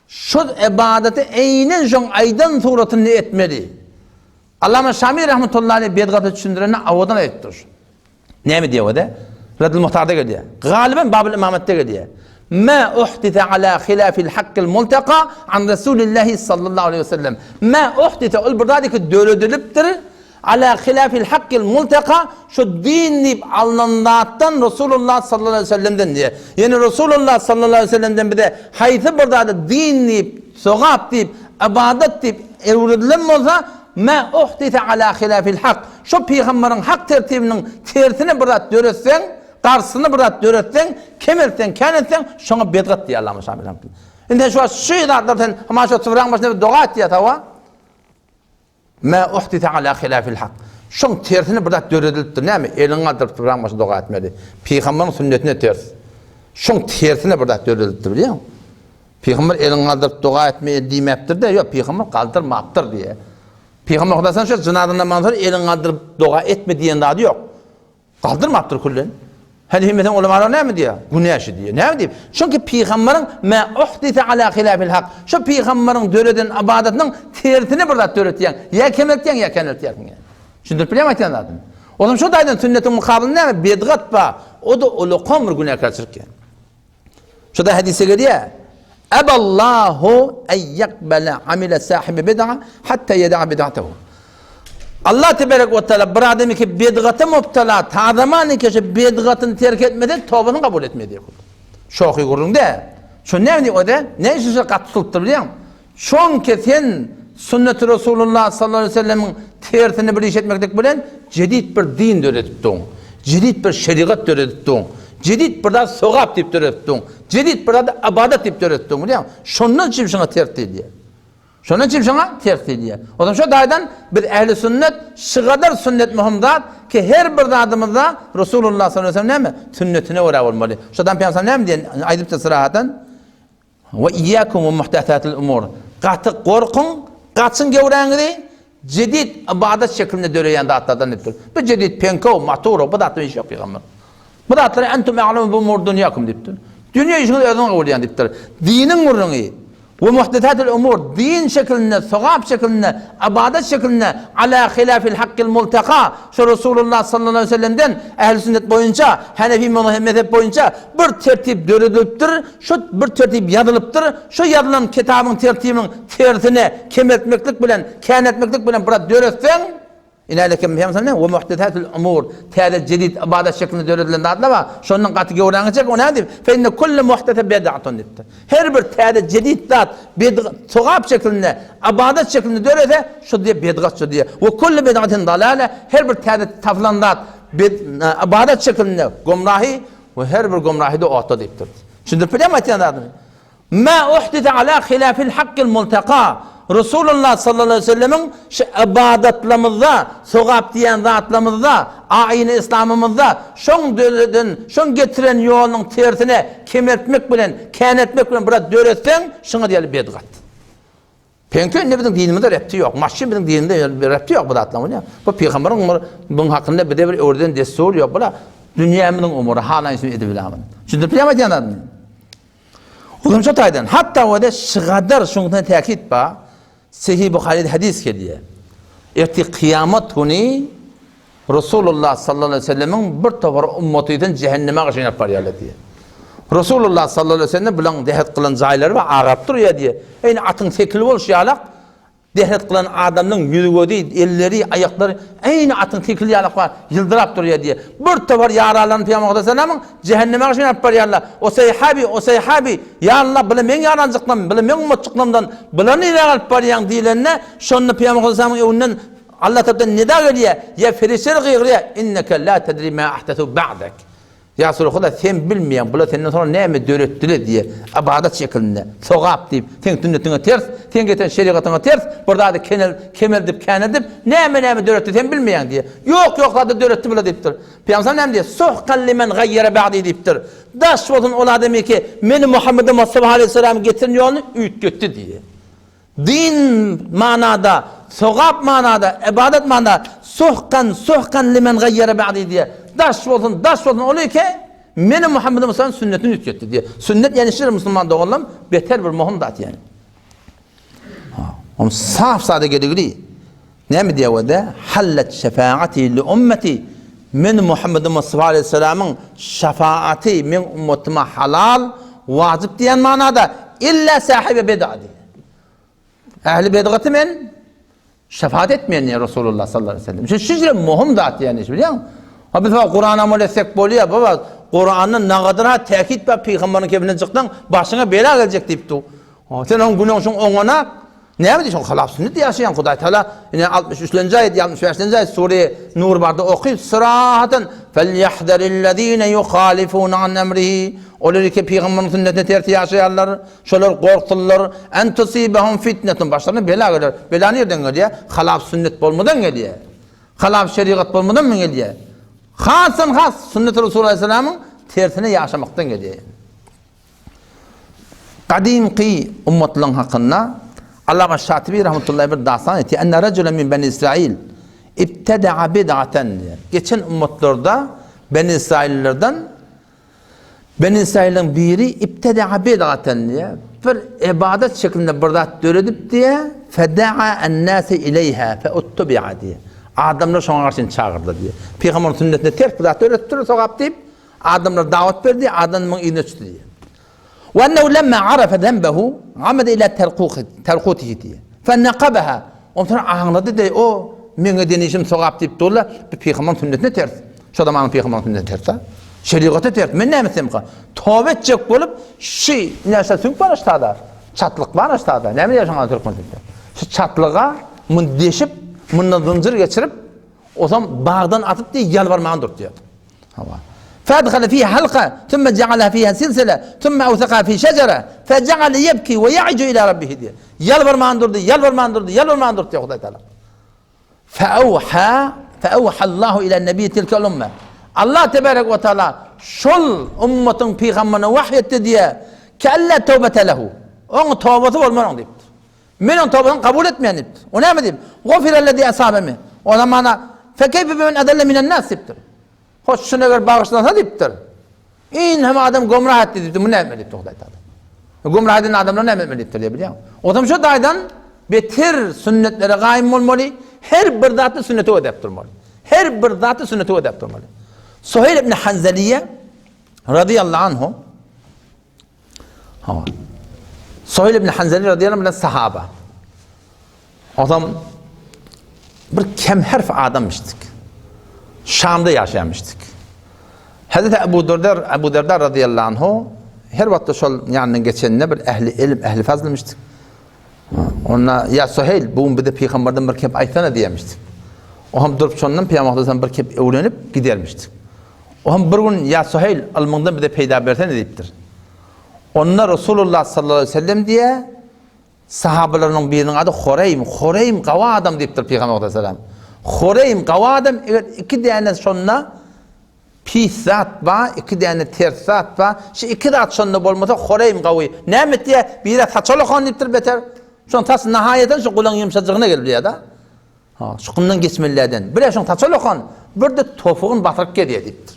Speaker 1: şol ybadaty eýnen şoň aýdan suratynda etmeli. Allama Şami rahmetullahi aleyh bedgaty düşündirende awadan aýdypdyr. Näme diýýär o-da? Reddül Muhtarda gelýär. Galyban Babul Imametde gelýär. Ma uhdise ala hilafil hakkil multaka an Resulillahi sallallahu aleyhi ve sellem. Ma uhdise ol bir zat ki döredilipdir. Ala hilafil hakkil multaka şu din diýip alnan zatdan Resulullah sallallahu aleyhi ve sellemden diýýär. Ýani Resulullah sallallahu aleyhi ve sellemden bize haýsy bir zady din diýip, sogap diýip, ybadat diýip öwredilen bolsa, Ma uhdise ala hilafil hak, şo pygamberiň hak tertibiniň tersine bir zat döretseň, garşysyna bir zat döretseň, kemeltseň, kän etseň, şoňa bedgat diýýär Allama Şamil rahmetullah. Indi sen şu wagt şu zatlar sen hama şo sybraň başynda bir doga et diýýär hawa. Ma uhdise ala hilafil hak. Şoň tersine bir zat döredilipdir. Näme? Eliňi galdyryp sybraň başynda doga etmeli. Pygamberiň sünnetine ters. Şoň tersine bir zat döredilipdir bilýäňmi? Pygamber elini galdyryp doga etme diýmäpdir-de, ýok, pygamber galdyrmapdyr diýýär. Pygamber Hudaýdan şu jynaza namazyndan soň elini galdyryp doga etme diýen zady ýok. Galdyrmapdyr küllen. Hany hemmesiniň ulamalar näme diýýär? Günä şu diýýär. Näme diýip? Çünki pygamberiň ma uhdise ala hilafil hak. Şu pygamberiň döreden ybadatynyň tersine bir zat döretýäň. Ýa kemeltýäň, ýa keneltýärsiň. Düşündirip bilýärmi aýtýan zadymy? Olam şu taýdan sünnetiň mukabylynda näme? Bedgat bar. O-da ulakam bir günäkärçilik ýa. Şurada hadise gelýär. Eballahu en yakbala amile sahibi bid'a hatta yed'a bid'atahu. Allah tebarek ve teala bir adamy ki bidgata mubtala, ta zaman ki şu bidgatyny terk etmese tobasyny kabul etmez diýip. Şohy gürrüňde. Şu näme diýip o-da? Ne üçin şu gaty tutulypdyr bilýäňmi? Çonki sen sünneti Resulullah sallallahu aleyhi ve sellemiň tersine bir iş etmeklik bilen jedid bir din döredip duň. Jedid bir şerigat döredip duň. Jedid bir zat sogap diýip döredip duň. Jedid bir zat ybadat diýip döredip duň bilýäňmi? Şondan üçin şoňa ters diýilýär. Şondan üçin şoňa ters diýilýär. O zaman şo taýdan biz ehli sünnet şygadar sünnet möhüm zat ki her bir zadymyzda Resulullah sallallahu aleyhi ve sellem näme? Sünnetine görä bolmaly. Şodan Pygamber näme diýen aýdypdyr syrahatdan? We iyyakum we muhdesatil umur. Gaty gorkuň, gaçyň göwräňizi jedid ybadat şeklinde döreýän zatlardan diýipdir. Bu jedid penkow, maturow bu zatlar iş ýok pygamber. Bu zatlary entum a'lemu bi umur dunýakum diýipdir. Dünýe işiňizi özüňiz gowy bilýän diýipdir. Diniň gürrüňi we muhdesatil umur din şeklinde, sogap şeklinde, ybadat şeklinde ala hilafil hakkil multaka şu Resulullah sallallahu aleyhi ve sellemden ehli sünnet boýunça, Hanefi mezhep boýunça bir tertip döredilipdir. Şu bir tertip ýazylypdyr, şu ýazylan kitabyň tertibiniň tersine kemeltmeklik bilen, käneltmeklik bilen biraz döretseň, Inäleke Pygamberimiz we muhdesatul umur, täze jedid ybadat şeklinde döredilen zatlar bar. Şondan gaty göwräňi çek, o näme diýip? Fe inne kulle muhdese bid'atun diýipdir. Her bir täze jedid zat bid'at, sogap şeklinde, ybadat şeklinde dörese, şu diýip bid'at şu diýip. We kulle bid'atin dalale, her bir täze tapylan zat bid ybadat şeklinde gumrahy we her bir gumrahy da otda diýipdir. Düşündirip bilýärmi aýtýan zadymy? Mä uhdise ala hilafil hakkil multaka, Resulullah sallallahu aleýhi we sellemiň şu ybadatlarymyzda, sogap diýen zatlarymyzda, aýyny yslamymyzda şoň döreden, şoň getiren ýolunyň tersine kemeltmek bilen, käneltmek bilen biraz döretseň, şuňa diýeli bedgat. Peňki indi biziň dinimizde repti ýok. Maşyn biziň dinimizde repti ýok bu zatlaryň bolýar. Bu pygamberiň bir buň hakynda bize bir öwreden dessur ýok. Bula dünýämiziň umury halaýyn şuny edip bilämin. Düşündirip bilýärmi aýdýan zadymy? Olam şo taýdan hatda wada şygadar şuňdan täkit ba Sahih Buhary hadis gelýär. Ertir kyýamat güni Resulullah sallallahu aleyhi ve sellemiň bir topar ummatydan cehenneme garşy alyp barýarlar diýýär. Resulullah sallallahu aleyhi ve sellem bilen dehret kylan jaýlary bar, agaryp durýar diýýär. Eýni atyň sekili bolşy ýalak dehret kylan adamyň ýüzi-gözi, elleri, aýaklary eýni atyň sekili ýalak bar, ýyldyrap durýar diýýär. Bir topar ýaralaryny Pygamber aleyhissalamyň cehenneme garşy alyp barýarlar. O sahabi, o sahabi, ýa Allah, bula meň ýaranjyklam, bula meň ummatjyklamdan, bula nirä alyp barýaň diýlende, şonda Pygamber aleyhissalamyň öňünden Allah tarapdan nida gelýär, ýa perişdeler gygyrýar, Inneke la tedri ma ahdesu ba'dek. Ýa Resulallah, sen bilmeýäň, bular senden soňra näme döretdiler diýýär, ybadat şekilinde, sogap diýip, seň sünnetiňe ters, seň getiren şerigatyňa ters, bir zady kenel, kemeldip, käneldip, näme-näme döretdi, sen bilmeýäň diýýär. Ýok, ýok zady döretdi bular diýipdir. Pygamberimiz näme diýýär? Suhkan limen gaýýara ba'di diýipdir. Daş bolsun ol adamy ki, meni Muhammedi Mustafa aleyhisselamyň getiren ýoluny üýtgetdi diýýär. Din manada, sogap manada, ybadat manada suhkan, suhkan limen gaýýara ba'di diýýär. Daş bolsun, daş bolsun ol eke, meni Muhammed Musanyň sünnetini üýtgetdi diýýär. Sünnet ýani şir musulman doganlarym beter bir möhüm zat ýani. Ha, on saf sada gedigli. Näme diýýär wede? Hallat şefaati li ummeti. Men Muhammed Mustafa aleyhisselamyň şefaaty men ummatyma halal, wajyp diýen manada illa sahibi bid'a diýýär. Ähli bidgaty men şefaat etmeýän diýýär Resulullah sallallahu aleyhi ve sellem. Şu şeýle möhüm zat ýani, bilýäňmi? Ha biz Kur'an amal etsek bolýar, baba. Kur'anda nagadyr ha täkit bar pygamberiň kefinden çyksaň başyňa bela geljek diýipdi. Sen oň günäň şoň oňana Näme diýşiň halap sünnet ýaşaýan Hudaý Taala ine 63-nji aýat 65-nji aýat sure Nur barda oky syrahatan felýahzarillezine yuhalifun an emrihi olar ki pygamberiň sünnetine ters ýaşaýarlar şolar gorksunlar en tusibahum fitnetun başlaryna bela geler bela nirden gelýär halap sünnet bolmadan gelýär halap şerigat bolmadan mı gelýär hasdan has sünnet Resulullah aleyhisselamyň tersine ýaşamakdan gelýär Gadymky ummatlaryň hakynda Allama Şatibi rahmetullahi bir dastan etýär. Enne rajulen min beni Israil ibteda'a bid'aten diýär. Geçen ummatlarda Beni Israillerden Beni Israiliň biri ibteda'a bid'aten diýär. Bir ibadet şeklinde bir zat döredip diýär. Feda'a en-nase ileyha feuttubi'a diýär. Adamlar şoňa garşy çagyrdy diýär. Pygamberiň sünnetine ters bir zat döredipdir, sogap diýip. Adamlar dawat berdi, adam muň yzyna düşdi diýýär. Wa ennehu lemma arafa zenbehu amada ila terkutihi diýýär. Fe nakabaha. Ondan aňlady diýýär, o meň eden işim sogap diýip durlar, bu pygamberiň sünnetine ters. Şo zamanyň pygamberiň sünnetine ters. Şerigata ters. Men näme etsemka? Toba etjek bolup, şu näşe süňk bar aşağıda. Çatlyk bar aşağıda. Näme diýýär şoňa türkmen dilinde? Şu çatlyga mun deşip, mundan zynjyr geçirip, osam bagdan atyp diýip ýalbarmaga durtýar. Hawa. Fadhala fiha halqa, thumma ja'ala fiha silsila, thumma awsaqa fi şejere, fe ja'ala yebki we ya'ju ila rabbihi diýýär. Ýalbarman durdy, ýalbarman durdy, ýalbarman durdy diýýär Hudaý Taala. Feawha, feawha Allahu ila nebi tilkel umme. Allah tebarek we taala şol ummatyň pygamberine wahy etdi diýýär. Kella tawbete lehu. Oň tobasy bolmaz oň diýipdir. Men oň tobasyny kabul etmeýän diýipdir. O näme diýip? Gofirellezi asabe min. O zamana fekeyfe bimen adalla minen nas diýipdir. Hoş şuny eger bagyşlansa diýipdir. In hem adam gomrah etdi diýipdir. Bu näme diýipdir Hudaý Taala. Gomrah eden adamlar näme etmeli diýipdir diýip bilýän. O zaman şu daýdan beter sünnetlere gaýym bolmaly. Her bir zatda sünnete ödäp durmaly. Her bir zatda sünnete ödäp durmaly. Suheyl ibn Hanzaliye radıyallahu anhu Hawa. Suheyl ibn Hanzali radıyallahu anh bilen sahaba. Adam. bir kemherf adamyşdyk. Şamda ýaşaýamyşdyk. Hezreti Ebu Derda, Ebu Derda radıyallahu anhu her wagtda şol ýanyndan geçende bir ehli ilim, ehli fazlymyşdyk. Onda ýa Suheýl, bu gün bize pygamberden bir kep aýtsana diýemişdik. O hem durup şondan pygamberden bir kep öwrenip gidermişdik. O hem bir gün ýa Suheýl, ylmyňdan bize peýda bersene diýipdir. Onda Resulullah sallallahu aleyhi ve sellem diýe sahabalarynyň biriniň ady Horeým, Horeým gawy adam diýipdir pygamber aleyhisselam. Horeým gawy adam eger iki däne şonda Pis zat ba, iki däne ters zat ba. Şu iki zat şonda bolmasa horeým gawy. Näme etýä? Biri saça lokan diýipdir beter. Şoň saç nahaýadan şu gulaň ýumşajygyna gelip diýýär-de. Ha, şukundan geçmelilerden. Biri şoň saça lokan, bir-de topugyn basyryp gezýär diýipdir.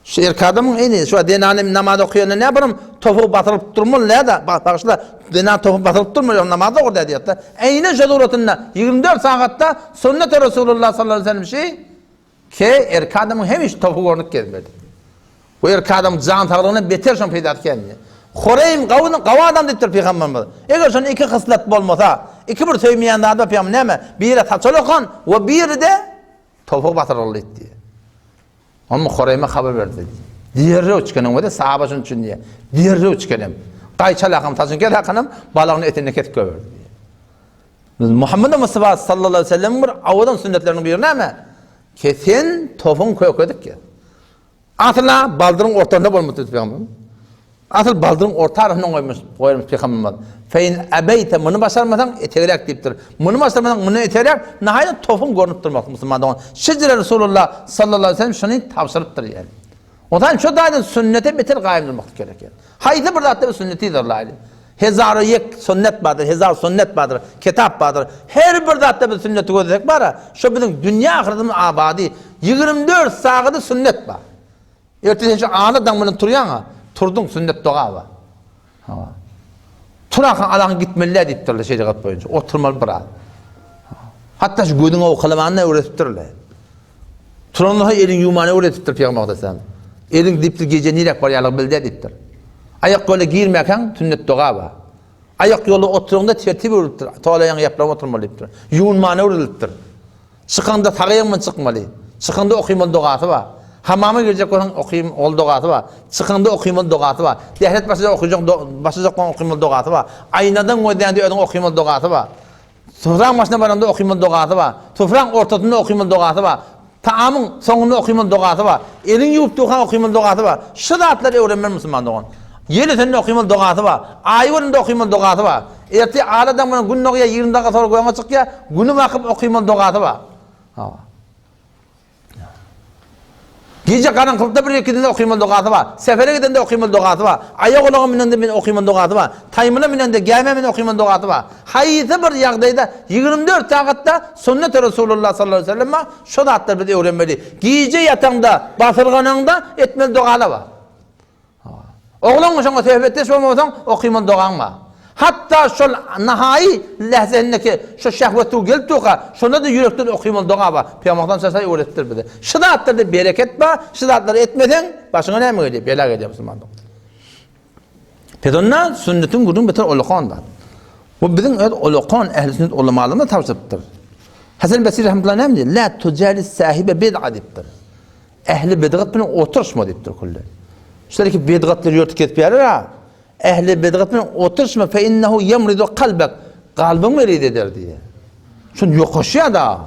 Speaker 1: Şu erkek adamyň eni, şu zenany namaz okaýanda näme birim topugy basyryp durmaly näde? Bagyşla, zenan topugy basyryp durmaly, ýok namaz okur diýýär-de. Eýne şu suratynda 24 sagatda sünnet Resulullah sallallahu aleyhi ve sellem şi Ke erkek adamyň hemişe topugy görnüp gezmeli. Bu erkek adamyň jan saglygyna beter şoň peýdasy gelmeýär. Horeým gawy gawy adam diýipdir pygamberimiz. Eger şonda iki hyslat bolmasa, iki bir söýmeýän zady bar pygamber näme? Biri saçal okan we biri-de topugy batyryldy diýdi. Onuň Horeýme habar berdi. Derrew çykanyň we sahaba şunuň üçin diýýär. Derrew çykanym. Gaýçalakam saçyny kes hakanam balagyny etini kesip goýberdi. Biz Muhammed Mustafa sallallahu aleyhi ve sellem bir awadan sünnetleriniň biri näme? Kesen topuň kökedik ya. Asyla baldyryň ortasynda bolmaly pygamber. Asyl baldyryň orta arasynda goýmuş, goýmuş pygamberimiz. Fein abeýte muny başarmasaň etegräk diýipdir. Muny başarmasaň muny etegräk, nahaýat topuň görnüp durmak musulman dogan. Şeýle Resulullah sallallahu aleyhi ve sellem şuny tabşyrypdyr ýaly. Ondan şu taýdan sünnete beter gaýym durmak gerek. Haýsy bir zatda sünneti yzarlaýly. Hezara ýek sünnet bardyr, hezar sünnet bardyr, kitap bardyr. Her bir zatda biz sünneti gözlesek bara, şo biziň dünýä ahyretimiz abady. 24 sagady sünnet bar. Erte sen şu ala daň bilen turýaň-a, turduň sünnet doga bar. Hawa. Turarkaň alaň gitmeli diýipdirler şerigat boýunça. Oturmaly biraz. Hatda şu gözüňi owkalamany öwretipdirler. Turandan soň eliň ýuwmany öwredipdir Pygamber aleyhisselam. Eliň diýipdir gije niräk barýarlygy bilde diýipdir. Aýak ýola girmäkäň sünnet doga bar. Aýak ýola oturaňda tertip öwredipdir. Tolaýaň ýaplaň oturmaly diýipdir. Ýuwunmany öwredilipdir. Çykaňda sag aýagyň bilen çykmaly. Çykaňda okymaly dogasy bar. Hamama girjek bolsaň okym ol dogasy bar. Çykaňda okymaly dogasy bar. Dähret başlajak okyjak başlajak bolsaň okymaly dogasy bar. Aýnadan gözläňde özüň okymaly dogasy bar. Sufraň başyna baranda okymaly dogasy bar. Sufraň ortasynda okymaly dogasy bar. Taamyň soňunda okymaly dogasy bar. Eliňi ýuwup durkaň okymaly dogasy bar. Şu zatlary öwrenmeli musulman dogan. Ýel ösende okymaly dogasy bar. Aý görnende okymaly dogasy bar. Ertir ala daň bilen gün dogýar, 20 dakika soňra göňe çykýar, güni bakyp okymaly dogasy bar. Hawa. Gije garaňkylykda bir gidende okymaly dogasy bar. Sefere gidende okymaly dogasy bar. Aýak ulaga münende men okymaly dogasy bar. Taýmyla münende, gämä münende okymaly dogasy bar. Haýsy bir ýagdaýda 24 sagatda sünnet Resulullah sallallahu aleyhi ve sellem şo zatlary biz öwrenmeli. Gije ýataňda, basyrganaňda etmeli dogalar bar. Oglan şoňa söhbetdeş bolmasaň, okymaly dogaň bar. Hatda şol nahaýy lähzesindeki şo şehwet suw gelip durka, şonda-da ýürekden okymaly doga bar. Pygamberimiz sallallahu aleyhi ve sellem öwretipdir bize. Şu zatlarda bereket bar, şu zatlary etmeseň, başyňa näme gelýär? Bela gelýär musulman dogan. Pes onda sünnetiň gürrüň beter ulakan zat. Bu biziň öz ulakan ähli sünnet ulamalarymyz tabşyrypdyr. Hasan Basri rahmetullahi näme diýýär? La tujalis sahibe bid'a diýipdir. Ähli bidgat bilen oturyşma diýipdir külli. Şeýle ki bidgatlar ýörtüp gezip ýarar-a. Ähli bidgat bilen oturyşma fe innehu ýemridu kalbek. Kalbyňy meriz eder diýýär. Şun ýokaşýar da.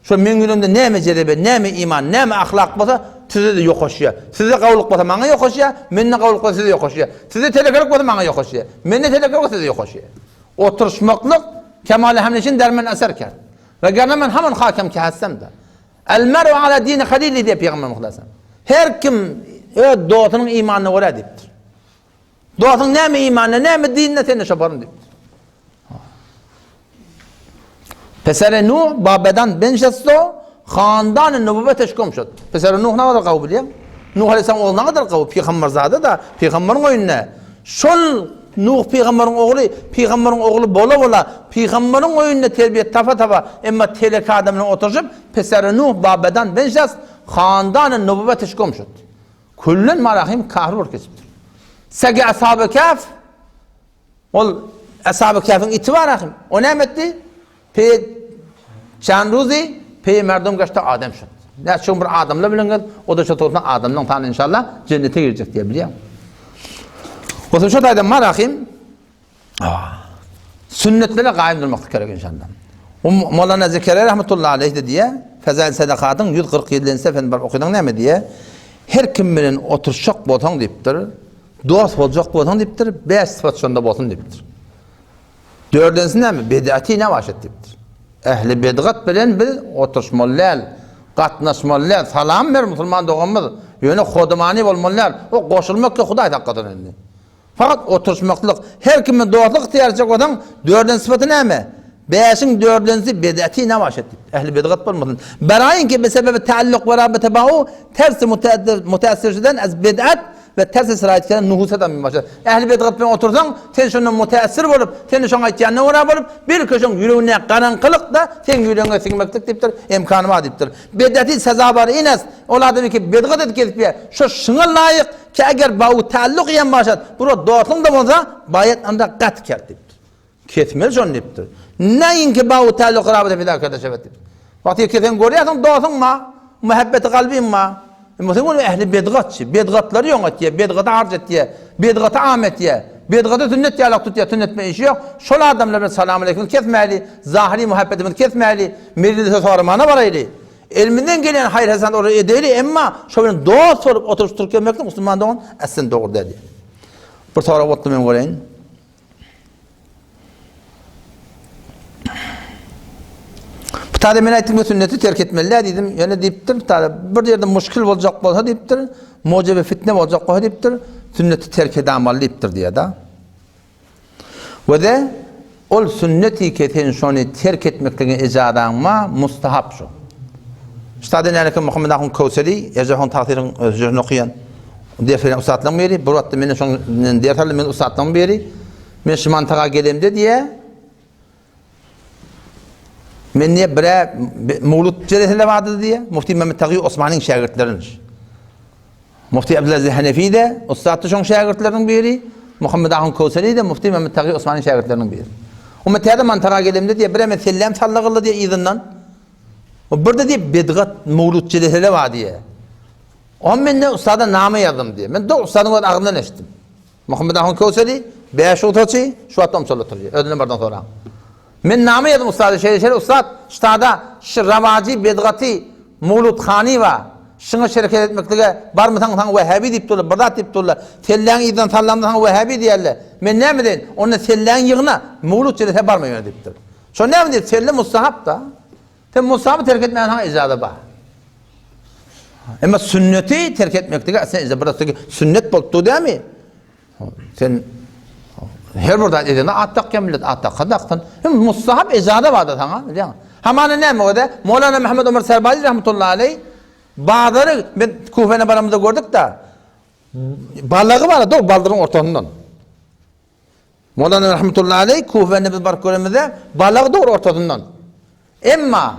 Speaker 1: Şo meň ýüregimde näme jezebe, näme iman, näme ahlak bolsa, size-de ýokaşýar. Sizde gawulyk bolsa maňa ýokaşýar, mende gawulyk bolsa size ýokaşýar. Sizde telekelik bolsa maňa ýokaşýar. Mende telekelik bolsa size ýokaşýar. Oturyşmaklyk kemale hemleşin dermen eser kert. Ve gerne men haman hakem ki hassem da. El mer'u ala dini halili diýip Pygamberimiz sallallahu Her kim öz dostunyň imanyna görä diýipdir. Dostuň näme imanyna, näme dinine sen de şo baryn diýipdir. Pesere Nuh babadan benşesto handan nübüwwet gum şut. Pesere Nuh näme gawy bilýän? Nuh aleyhisselam ogly näme gawy? Pygamberzada da, pygamberiň öýünde. Şol Nuh pygamberiň ogly, pygamberiň ogly bola-bola, pygamberiň öýünde terbiýe tapa-tapa, emma teleke adam bilen oturyşyp, Peseri Nuh babadan benşast, handany nübüwwet gum şut. Küllen marahim kafir bolup geçipdir. Sege ashaby kaf ol ashaby kafiň iti bar ahim. O näme etdi? Pe. Çan ruzi peý merdum gaşta adam şut. Näçe gün bir adamlar bilen gez, o da şo towsuna adamlaryň sany inşallah jennete girjek diýe bilýän. Bolsa şo taýdan marahim sünnetlere gaýym durmaklyk gerek inşallah. Molana Zekeriýa rahmetullahi aleyh de diýe, Fezail Sadakatyň 147-nji sefini baryp okydyň näme diýe? Her kim bilen oturşak bolsaň diýipdir, dost boljak bolsaň diýipdir, bäş sypat şonda bolsun diýipdir. Dördünjisi näme? Bid'ati ne başet diýipdir. Ähli bidgat bilen biz oturyşmaly däl, gatnaşmaly däl. Salam ber musulman doganymyz. Ýöne hodumany bolmaly däl. O goşulmak ýok Hudaý saklasyn indi. Fakat oturyşmaklyk, her kim bilen dostluk ygtyýar etjek bolsaň, dördünji sypaty näme? Bäşiň dördünjisi bid'ati ne başet diýipdir. Ähli bidgat bolmasyn. Beraýyn ki bi sebebi taalluk we rabita ba'u tersi mutaassir şuden az bid'at We tersi siraýat keren nuhusat hem başa. Ähli bidgat bilen otursaň, sen şondan mutäessir bolup, sen şoň aýtýanyna görä bolup, belki şoň ýüregindäki garaňkylyk-da seň ýüregiňe siňmeklik diýipdir, emkany bar diýipdir. Bidati sezawar ines, ol adam ki bidgat edip gezip ýör, şo şuňa laýyk ki eger bau taalluk hem başat, bura dostluň-da bolsa, baýat anda gat kert diýipdir. Kesmeli şony diýipdir. Näinki bau taalluk rabita pida kerde şebet diýipdir. Wagty ki sen görýärsiň dostuň ma, muhabbeti kalbyň ma. Emma sen ony ähli bedgatçy, bedgatlary ýoň etýär, bedgata harç etýär, bedgata am etýär, bedgata sünnet ýalak tutýar, sünnet bilen işi ýok. Şol adamlar bilen salam aleýkimizi kesmäli, zahyry muhabbetimizi kesmäli, mejlise soramana baraýly. Elimizden gelýän haýyr-hasenat olara edeýli, emma şo bilen dost bolup oturyp turup gelmeklik musulman dogan aslen dogry däl diýýär. Bir sorag bolupdy men göreýin. Bu taýda men aýtdym ki sünneti terk etmeli däl diýdim. Ýöne diýipdir, bu taýda bir ýerde muşkil boljak bolsa diýipdir, mujibi fitne boljak bolsa diýipdir, sünneti terk edamaly diýipdir diýýär-de. We de ol sünneti ki sen şony terk etmeklige ejazaňma mustahap şu. Şu taýda näme Muhammed Ahun Köwseri, Erjahon tagsyryň sözüni okaýan ders beren ussatlaryň biri, bir wagtda menden şoň ders aldy, men ussatlaryň biri. Men şu mantaga gelemde diýe, men diýe bire mawlud jelesinde bardy diýe, Mufti Mehmet Tagi Osmanyň şägirtlerimiş. Mufti Abdulaziz Hanefi de ussatdy şoň şägirtleriniň biri, Muhammed Ahun Köwseri de Mufti Mehmet Tagi Osmanyň şägirtleriniň biri. Onda täze mantaga gelemde diýe, bire men selläm sallagyldy diýe yzyndan. O birde diýip bedgat mawlud jelesele bar diýe. Oňa men ne ussada name ýazdym diýe. Men dogry ussadyň öz agzyndan eşitdim. Muhammed Ahun Köwseri, bäş ugtaçy, şu wagt omçal oturýar. Özünden birden soraň. Men name ýazdym ussada şeýle şeýle ussat, ştada şu rawajy bedgaty mawlud hany bar. Şuňa şereket etmeklige barmysaň saňa wähäbi diýip durlar, bir zat diýip durlar. Selläň yzdan sallamda saňa wähäbi diýerler. Men näme edeýin? Onda selläň ýygna, mawlud jelese barma ýöne diýipdir. Şo näme diýip, selle mustahap-da. Sen mustahaby terk etmäge saňa ijaza bar. Emma sünneti terk etmeklige sen ijaza bir sünnet bolup dur dämi? Sen her bir zat edende at dakýan millet at daksa daksyn. Hem mustahap ijaza bar da saňa, bilýäňmi? Hamana näme o-da? Mowlana Muhammed Omar Serbazi rahmetullahi aleý bazary men Kufene baramyzda gördük-de. Balagy bar, dog baldyryň ortasyndan. Mowlana rahmetullahi aleý Kufäni biz baryp görenimizde balagy dogry ortasyndan. Emma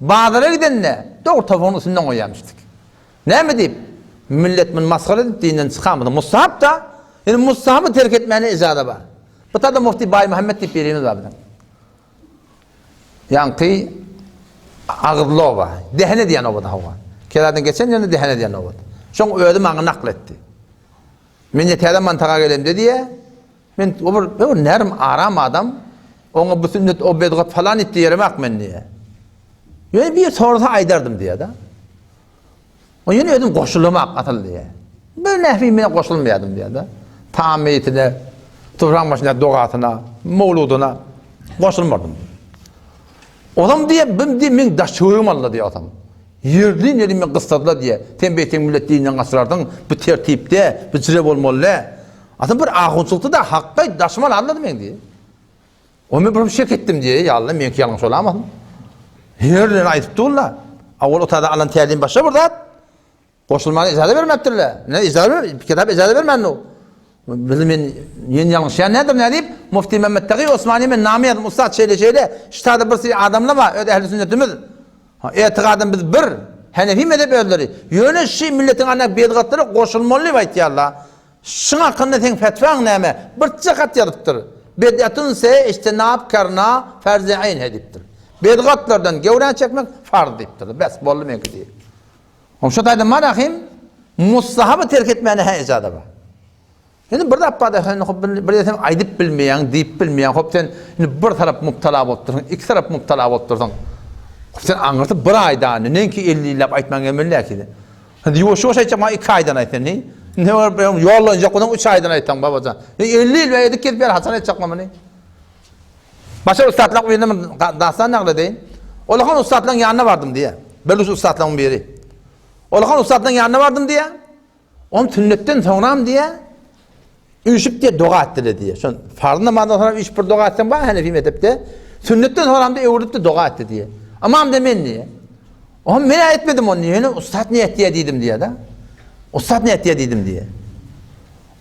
Speaker 1: bazara gidende dogry topugyň üstünden goýýarmyşdyk. Näme diýip? Millet muny masgara edip dinden çykamyz. Musahap da, indi musahaby terk etmäne ijaza bar. Bu tada Mufti Baýmuhammet diýip birimiz bar biziň. Ýaňky agyzly oba, Dehene diýen obada hawa. Keradan geçen ýerde Dehene diýen obada. Şoň özi maňa nakl etdi. Men ýa täze mantaga gelemde diýe, men o bir, bir nerm, aram adam, oňa bu sünnet, o bedgat falan etdi ýeremek men diýe. Ýöne bir sorsa aýdardym diýe-de. O ýöne özüm goşulamak asyl diýe. Bir nähli men goşulmaýardym diýe-de. Tam meýitine, topragyň başynda dogasyna, mowludyna goşulmardym. Ozam diýe, bim diýe, men daş töweregim aldy diýe ozam. Ýerli ýerli men gyssadylar diýe. Sen beýteň millet dininden gaçyrardyň, bu tertipde, bu jire bolmaly dä. Aslynda bir ahunçylykda da hakda daşyma aldy men diýe. O men bir şek etdim diýe, ýa Allah, meňki ýalňyş bolamasyn. Her ýerde aýdyp durlar. Awal otada alan tälim başga bir zat. Goşulmaga ijaza bermepdirler. Ne ijaza ber, kitap ijaza bermän o. Bizi men ýen ýalňyşýan nädir nädip? Mufti Mehmet Tagi Osmani men name ýazdym. Ussat şeýle şeýle. Ştada bir sürü adamlar bar, öz ehli sünnetimiz. Ha, etigadym biz bir. Hanefi mezhep özleri. Ýöne şi milletiň ana bedgatlary goşulmaly diýip aýtýarlar. Şuň hakynda seň fetwaň näme? Birçe hat ýazypdyr. Bed'atun se ijtinab karna farz-i aýn he diýipdir. Bedgatlardan gewräni çekmek farz diýipdir. Bes, boldy meňki diýip. Oň şo taýda marahym mustahaby terk etmäne hä ijaza bar. Indi bir zat bar-da, sen hop bir sen aýdyp bilmeýäň, diýip bilmeýäň. Hop sen indi bir tarap mubtala bolup dursuň, iki tarap mubtala bolup dursuň. Hop sen aňyrsy bir aýda, neňki 50 ýyllap aýtmaň gelmeli däl ki. Indi ýuwaş-ýuwaş aýtjak, maňa iki aýdan aýt sen. Indi ýollanjak bolsaň üç aýdan aýtsaň babajan. 50 ýyl bäri edip gezip ýör, haçan aýtjak muny? Başga ussatlaryň birine bir dastan nagl edeýin. Olakan ussatlaryň ýanyna bardym diýýär. Belus ussatlaryň biri. Olakan ussatlaryň ýanyna bardym diýýär. On sünnetden soňram diýýär. Üýşüp diýýär, doga etdiler diýýär. Şon farz namazdan soňra üýşüp bir doga etseň bar Hanefi mezhepde. Sünnetden soňram diýýär, öwrülip de doga etdi diýýär. Ymam de men diýýär. Oňa men etmedim ony, ýöne ussat ne etdi diýdim diýýär-de. Ussat ne etdi diýdim diýýär.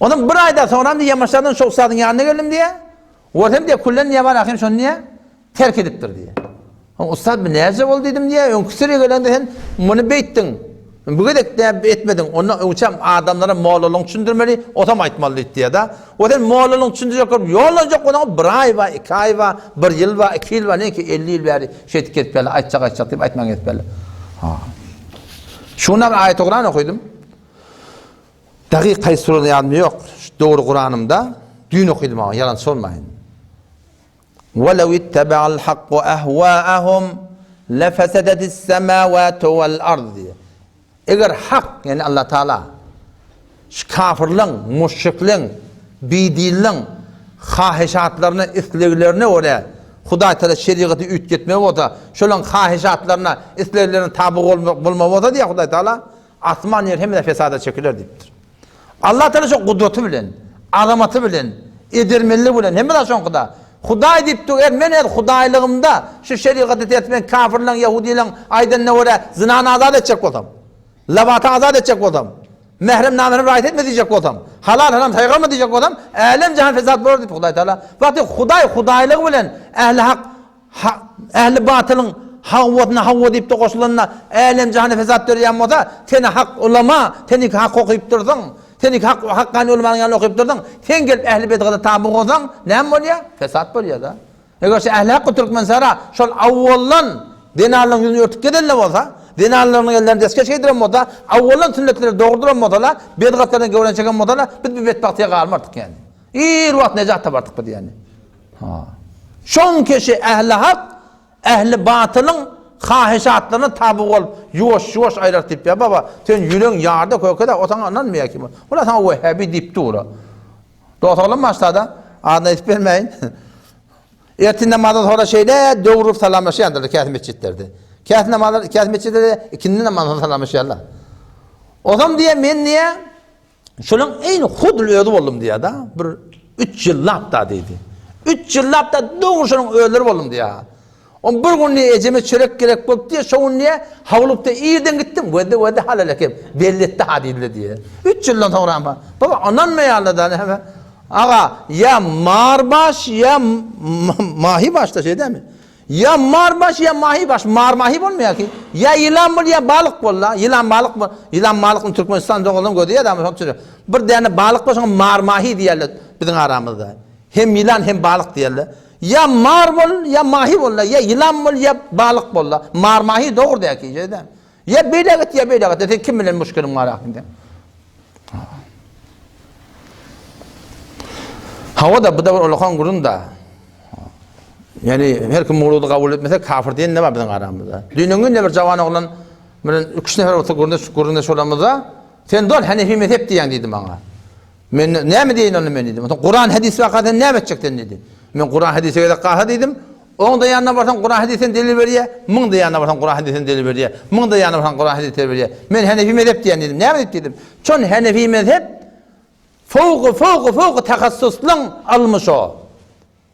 Speaker 1: Ondan bir aýdan soňram diýýär, ýamaşlardan şo ussadyň ýanyna geldim diýýär. Görsem diýýär, küllen diýýär bar ahym şony diýýär, terk edipdir diýýär. Oň ussat bu näce boldy diýdim diýýär, öňki süre gelende sen muny beýtdiň. Bu gezek näme etmediň? Onda öňçem adamlara mollalygyny düşündirmeli, otam aýtmaly diýdi diýýär-de. O sen mollalygyny düşündirjek bolup ýollanjak bolsaň bir aý bar, iki aý bar, bir ýyl bar, iki ýyl bar, neňki 50 ýyl bäri şeýdip gezip geldi, aýtjak aýtjak diýip aýtman gezip geldi. Ha. Şuna bir aýat Kuran okydym. Dagyk haýsy surany ýadymda ýok. Şu dogry Kuranymda düýn okydym aga, ýalançy bolmaýyn. Welew ittebe'al hakku ehwâehum lefesedetis semâwâtu vel ard diýýär. Eger hak, ýagny Allah Taala şu kafirleň, müşrikleň, bidinleň hahyşatlaryna, isleglerine görä Hudaý Taala şerigaty üýtgetmegi bolsa, şolaň hahyşatlaryna, isleglerine taby bolmagy bolsa diýýär Hudaý Taala, Asman ýer hemme fesada çekiler diýipdir. Allah Taala şo gudraty bilen, azamaty bilen, edermenligi bilen hemme zat şoňkyda. Hudaý diýip dur, eger men öz hudaýlygymda şu şerigaty ters men kafirleň, ýahudylaň aýdanyna görä zynany azat etjek bolsam, lawaty azat etjek bolsam, mährem namährem raýat etme diýjek bolsam, halal haram saýgarma diýjek bolsam, älem jahan fesat bolar diýip Hudaý Taala. Wagty Hudaý hudaýlygy bilen ähli hak Ha, ähli batylyň hawwasyna hawwa diýip-de goşulanda, älem-jahana fesat döreýän bolsa, sen hak ulama, sen iki hak okyp dursuň, sen iki hak hakkany ulamanyň ýanynda okyp dursuň, sen gelip ähli bedgata taby bolsaň, näme bolýar? Fesat bolýar-da. Eger şu ähli hakky türkmensara şol awwaldan zenanlaryň ýüzüni örtüp gezen-de bolsa, zenanlaryň ellerini deskeş geýdiren bolsa, awwaldan sünnetleri dogrudyran bolsalar, bedgatlardan göwrän çeken bolsalar, biz bu betbagtyýa galmardyk ýaly. Ir wagt nejat tapardyk biz ýaly. Ha. Şoň keşi ähli hak, ähli batylyň hahyşatlaryna taby bolup, ýuwaş-ýuwaş aýrar diýip ýa baba, sen ýüregiň ýarda kökede, o saňa ynanmaýar kim. Ola saňa wehhabi diýip dur. Dos oglan başlada, adyny aýdyp bermäýin. Ertir namazdan sonra şeýle döwrüp salamlaşýandyr käsi metjitlerde. Käsi namazlar, käsi metjitlerde ikindi namazdan salamlaşýarlar. Ozam diýe men diýe Şolaň eýni hudl özi boldum diýýär-de, bir üç ýyllap-da diýdi. Üç ýyllap-da dogry şonuň özleri boldum diýýär. On bir gün diýýär, ejeme çörek gerek bolup diýýär, şo gün diýýär, hawlukda irden gitdim, gözde-gözde halal eken, belli etdi ha diýdiler diýýär. Üç ýyldan soňra ama, baba ynanmaýarlar-da näme. Aga, ýa mar baş, ýa mahy başda şeý dämi? Ýa mar baş ýa mahy baş mar mahy bolmaýar ki. Ýa ýylan bol ýa balyk bol la. Ýylan balyk bol. Ýylan balyk Türkmenistan dogadan gözi ýa da Bir däne balyk bolsa mar mahy diýerler biziň aramyzda. Hem ýylan hem balyk diýerler. Ýa mar bol ýa mahy bol la. Ýa ýylan bol ýa balyk bol la. Mar mahy dogry däl ki. Ýa beýle git ýa beýle git. Sen kim bilen muşkiliň bar ahyrynda? Hawa-da, bu da bir ulakan gürrüň-da. Ýani her kim mowludy kabul etmese kafir diýen ne bar biziň aramyzda. Düýnüň günde bir jawan oglan bilen üç nefer oturyp gürrüňdeş gürrüňdeş bolamyzda, sen dol Hanefi mezhep diýýäň diýdi maňa. Men näme diýeýin onda men diýdim. Kuran hadis waka sen näme etjek sen diýdi. Men Kuran hadise gezek galsa diýdim. Oň da ýanyna barsaň Kuran hadisden delil berýär, muň da ýanyna barsaň Kuran hadisden delil berýär, muň da ýanyna barsaň Kuran hadis delil berýär. Men Hanefi mezhep diýen diýdim. Näme diýip diýdim. Çon Hanefi mezhep fowky fowky fowky tahassuslyň ylmy şo.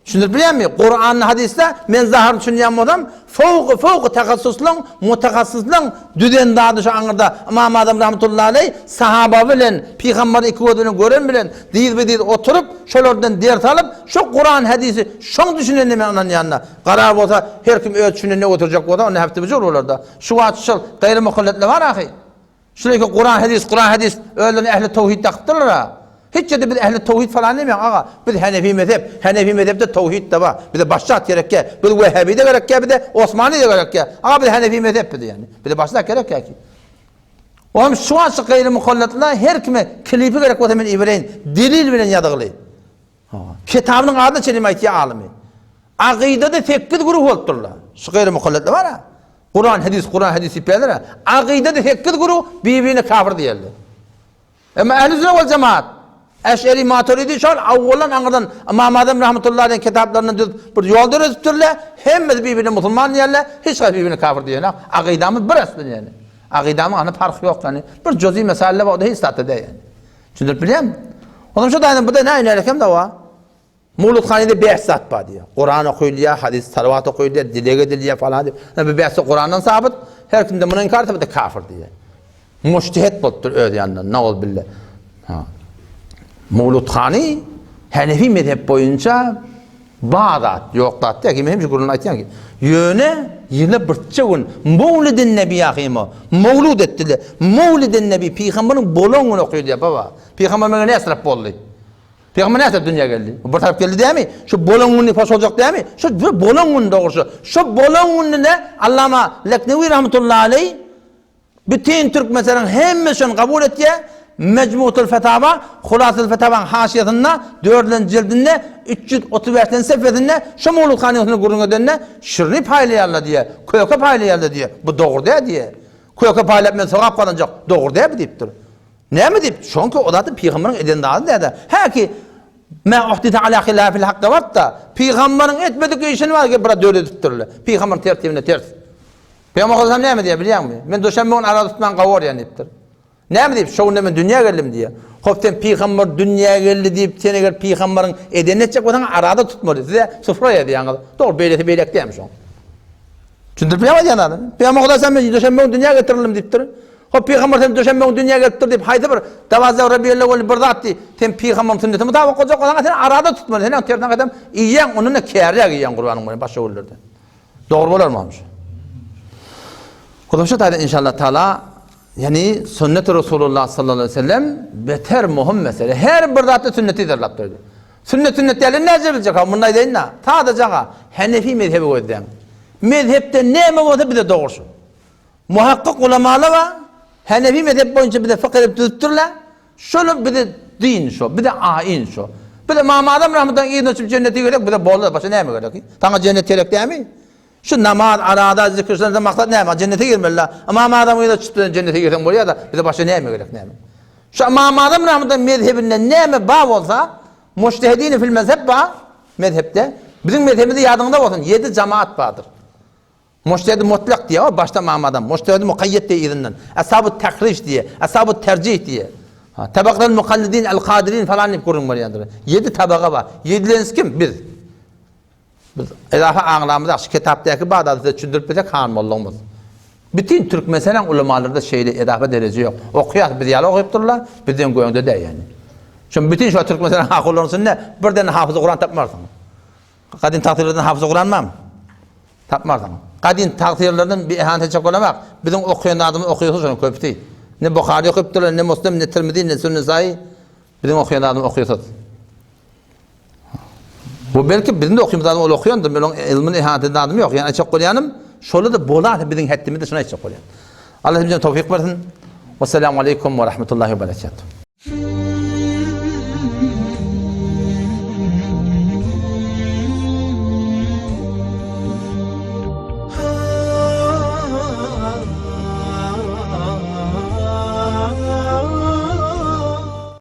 Speaker 1: Düşündirip bilýärmi? Kuranda hadisde men zahyr düşünýän bolsam, fowky fowky tahassuslyň, mutahassyslaň düzen zady şu aňyrda Ymam Azam rahmetullahi aleý sahaba bilen, pygambary iki gözi bilen gören bilen dyzbe-dyz oturyp, şolardan ders alyp, şu Kuran hadisi şoň düşünenine men ynanýan-da. Karar bolsa her kim öz düşünenine oturjak bolsa onda hepde bir jur bolar-da. Şu wagt şol gaýry mukalletler bar ahy. Şular iki Kuran hadis, Kuran hadis özlerine ähli towhid dakypdyrlar-a. Hiç ýerde biz ähli towhid falan diýmeýäň aga. Biz Hanefi mezhep, Hanefi mezhepde towhid-de bar. Bize başga zat gerekýä. Biz Wehhabi-de gerekýä bize, Osmani-de gerekýä. Aga biz Hanefi mezhep biz ýani. Bize başga zat gerekýä ki. Oňam şu wagt şu gaýry mukallatlar her kime klipi gerek bolsa men ibereýin. Delil bilen ýazygly. Kitabynyň adyny çelim aýtýar alymy. Akydada sekiz güruh bolupdyrlar. Şu gaýry mukallatlar bar-a. Kuran hadis, Kuran hadis diýip ýazar-a. Akydada sekiz güruh bir-birine kafir diýerler. Emma ähli sünnet wal jemaat, Eş'eri, Maturidi şol awwaldan aňyrdan Ymam Azam rahmetullahi aleýhiň kitaplaryndan düzüp bir ýol döredipdirler. Hemmesi bir-birine musulman diýerler, hiç haýsy bir-birine kafir diýenok. Akydamyz bir aslynda ýani. Akydamyň any parhy ýok ýani. Bir juz'i meseleler bar, o-da hiç zatda däl ýani. Düşündirip bilýärmi? Onam şu taýdan bu-da näme nälekem dawa. Mowludhanede bäş zat bar diýýär. Kuran okylýar, hadys, salawat okylýar, dileg edilýär falan diýip. Bu bäş zat Kurandan sabyt. Her kimde muny inkar etse, bu-da kafir diýýär. Mujtehit bolupdyr öz ýanyndan, nauzubilla. Ha. Mowludhany Hanefi mezhep boýunça bar zat, ýok zat däl. Kim hemişe gürrüňini aýtýan ki, ýöne ýyla birçe gün Mowlidin Nebi ýahyma, mowlud etdiler. Mowlidin Nebi pygamberiň bolan güni okylýar baba. Pygamber maňa näsirap boldy? Pygamber näsirap dünýä geldi? Bir tarap geldi dämi? Şu bolan günü hoş boljak dämi? Şu bir bolan gün dogrusy. Şu bolan gününe Allama Leknewi rahmetullahi aleyh Bütin türkmenleriň hemmesi şony kabul etýär. Mejmutul Fetawa, Hulasatul Fetawaň haşiýasynda, dördülenji jildinde, 335-nji sefesinde şu Mowlud hanyň gürrüň edende, şirini paýlaýarlar diýýär, köke paýlaýarlar diýýär. Bu dogry däl diýýär. Köke paýlap men sogap gazanjak, dogry däl bu diýipdir. Näme diýip? Şoňki o zat pygamberiň eden zady däl-de. Häki Mä uhdise ala hilafil hakka barda, pygamberiň etmedik işini bar ki biraz döredipdirler. Pygamberiň tertibine ters. Pygamber Aleyhisselam näme diýýär bilýäňmi? Men duşenbe gün araza tutman gawy görýän diýipdir. Näme diýip? Şo günde men dünýä geldim diýýär. Hop sen pygamber dünýä geldi diýip, sen eger pygamberiň edenini etjek bolsaň araza tutmaly. Size sufra ýazýaňyz. Dogry beýlesi beýlek dämi şoň? Düşündirip bilýäňmi aýdýan zadymy? Pygamber Aleyhisselam men duşenbe gün dünýä getirildim diýipdir. Hop pygamber sen duşenbe gün dünýä gelipdir diýip haýsy bir Dawazza Rabiýellewwel bir zat diý. Sen pygamberiň sünnetine mutabak boljak bolsaň sen araza tutmaly. Sen tersine gaýtam iýýäň, ondan-da kärräk iýýäň gurbanyň boýun başga günlerde. Dogry bolarmy şu? Huzuş taýdan inşallah taala ýani sünnet Resulullah sallallahu aleyhi ve sellem beter muhim mesele. Her bir zatda sünneti yzarlap durdy. Sünnet sünnet däl näce biljek ha munda aýdaýyn da. Sadajaga Hanefi mezhebi gözläň. Mezhepde näme bolsa bize dogry şu. Muhakkyk ulamalar bar. Hanefi mezhep boýunça bize fykh edip düzüpdirler. Şolar bize din şo, bize aýyn şo. Bize Ymam Azam rahmetullahi yzyna düşüp jennete girek, bize boldy, başga näme gerek? Saňa jennet gerek dämi? Şu namaz, araza, zikir şundan maksat näme? Jennete girmeli. Ymam Azam yzyna düşüp jennete girseň bolýar-da, bize başga näme gerek näme? Şu Ymam Azam rahmetullahi mezhebinde näme bar bolsa, mujtehidin fil mezheb bar, mezhepde. Biziň mezhebimizde ýadyňda bolsun, ýedi jamaat bardyr. Mujtehidi mutlak diýýär, o başda Ymam Azam, mujtehidi mukaýýet diýýär yzyndan. Ashabu tahrij diýýär, ashabu terjih diýýär. Ha, tabakal mukallidin al-kadirin falan diýip gürrüň berýändir. Ýedi tabaga bar. Ýedilensi kim? Biz. Biz edafa aňlamyzak şu kitapdaky bar zady size düşündirip bilsek han mollagymyz. Bütin türkmenistanyň ulamalarynda şeýle edafa dereje ýok. Okaýas biz ýaly okayıp durlar, bizden göňde däl ýani. Şo bütin şu türkmenistanyň hakyllarynyň içinde birden hafyzy Kuran tapmarsyň. Gadym tagtyrlardan hafyzy Kuran barmy? Tapmarsyň. Gadym tagtyrlardan bir ihanet etjek bolamak. Biziň okaýan zadymyz okaýarsyň şonuň köpüsi. Ne Buhary okypdyrlar, ne Muslim, ne Tirmizi, ne Sünne Saýy. Biziň okaýan zadymyz okaýarsyz. Bu belki biziň de okymyz zadymyz ol okaýandyr. Men onuň ylmyny ihanet eden zadym ýok. Ýani aýtjak bolýanym, şolar da bolasa biziň hetdimizde şony aýtjak bolýan. Allah hepimize towfik bersin. Wesselamu aleýkum we rahmetullahi we berekatuh.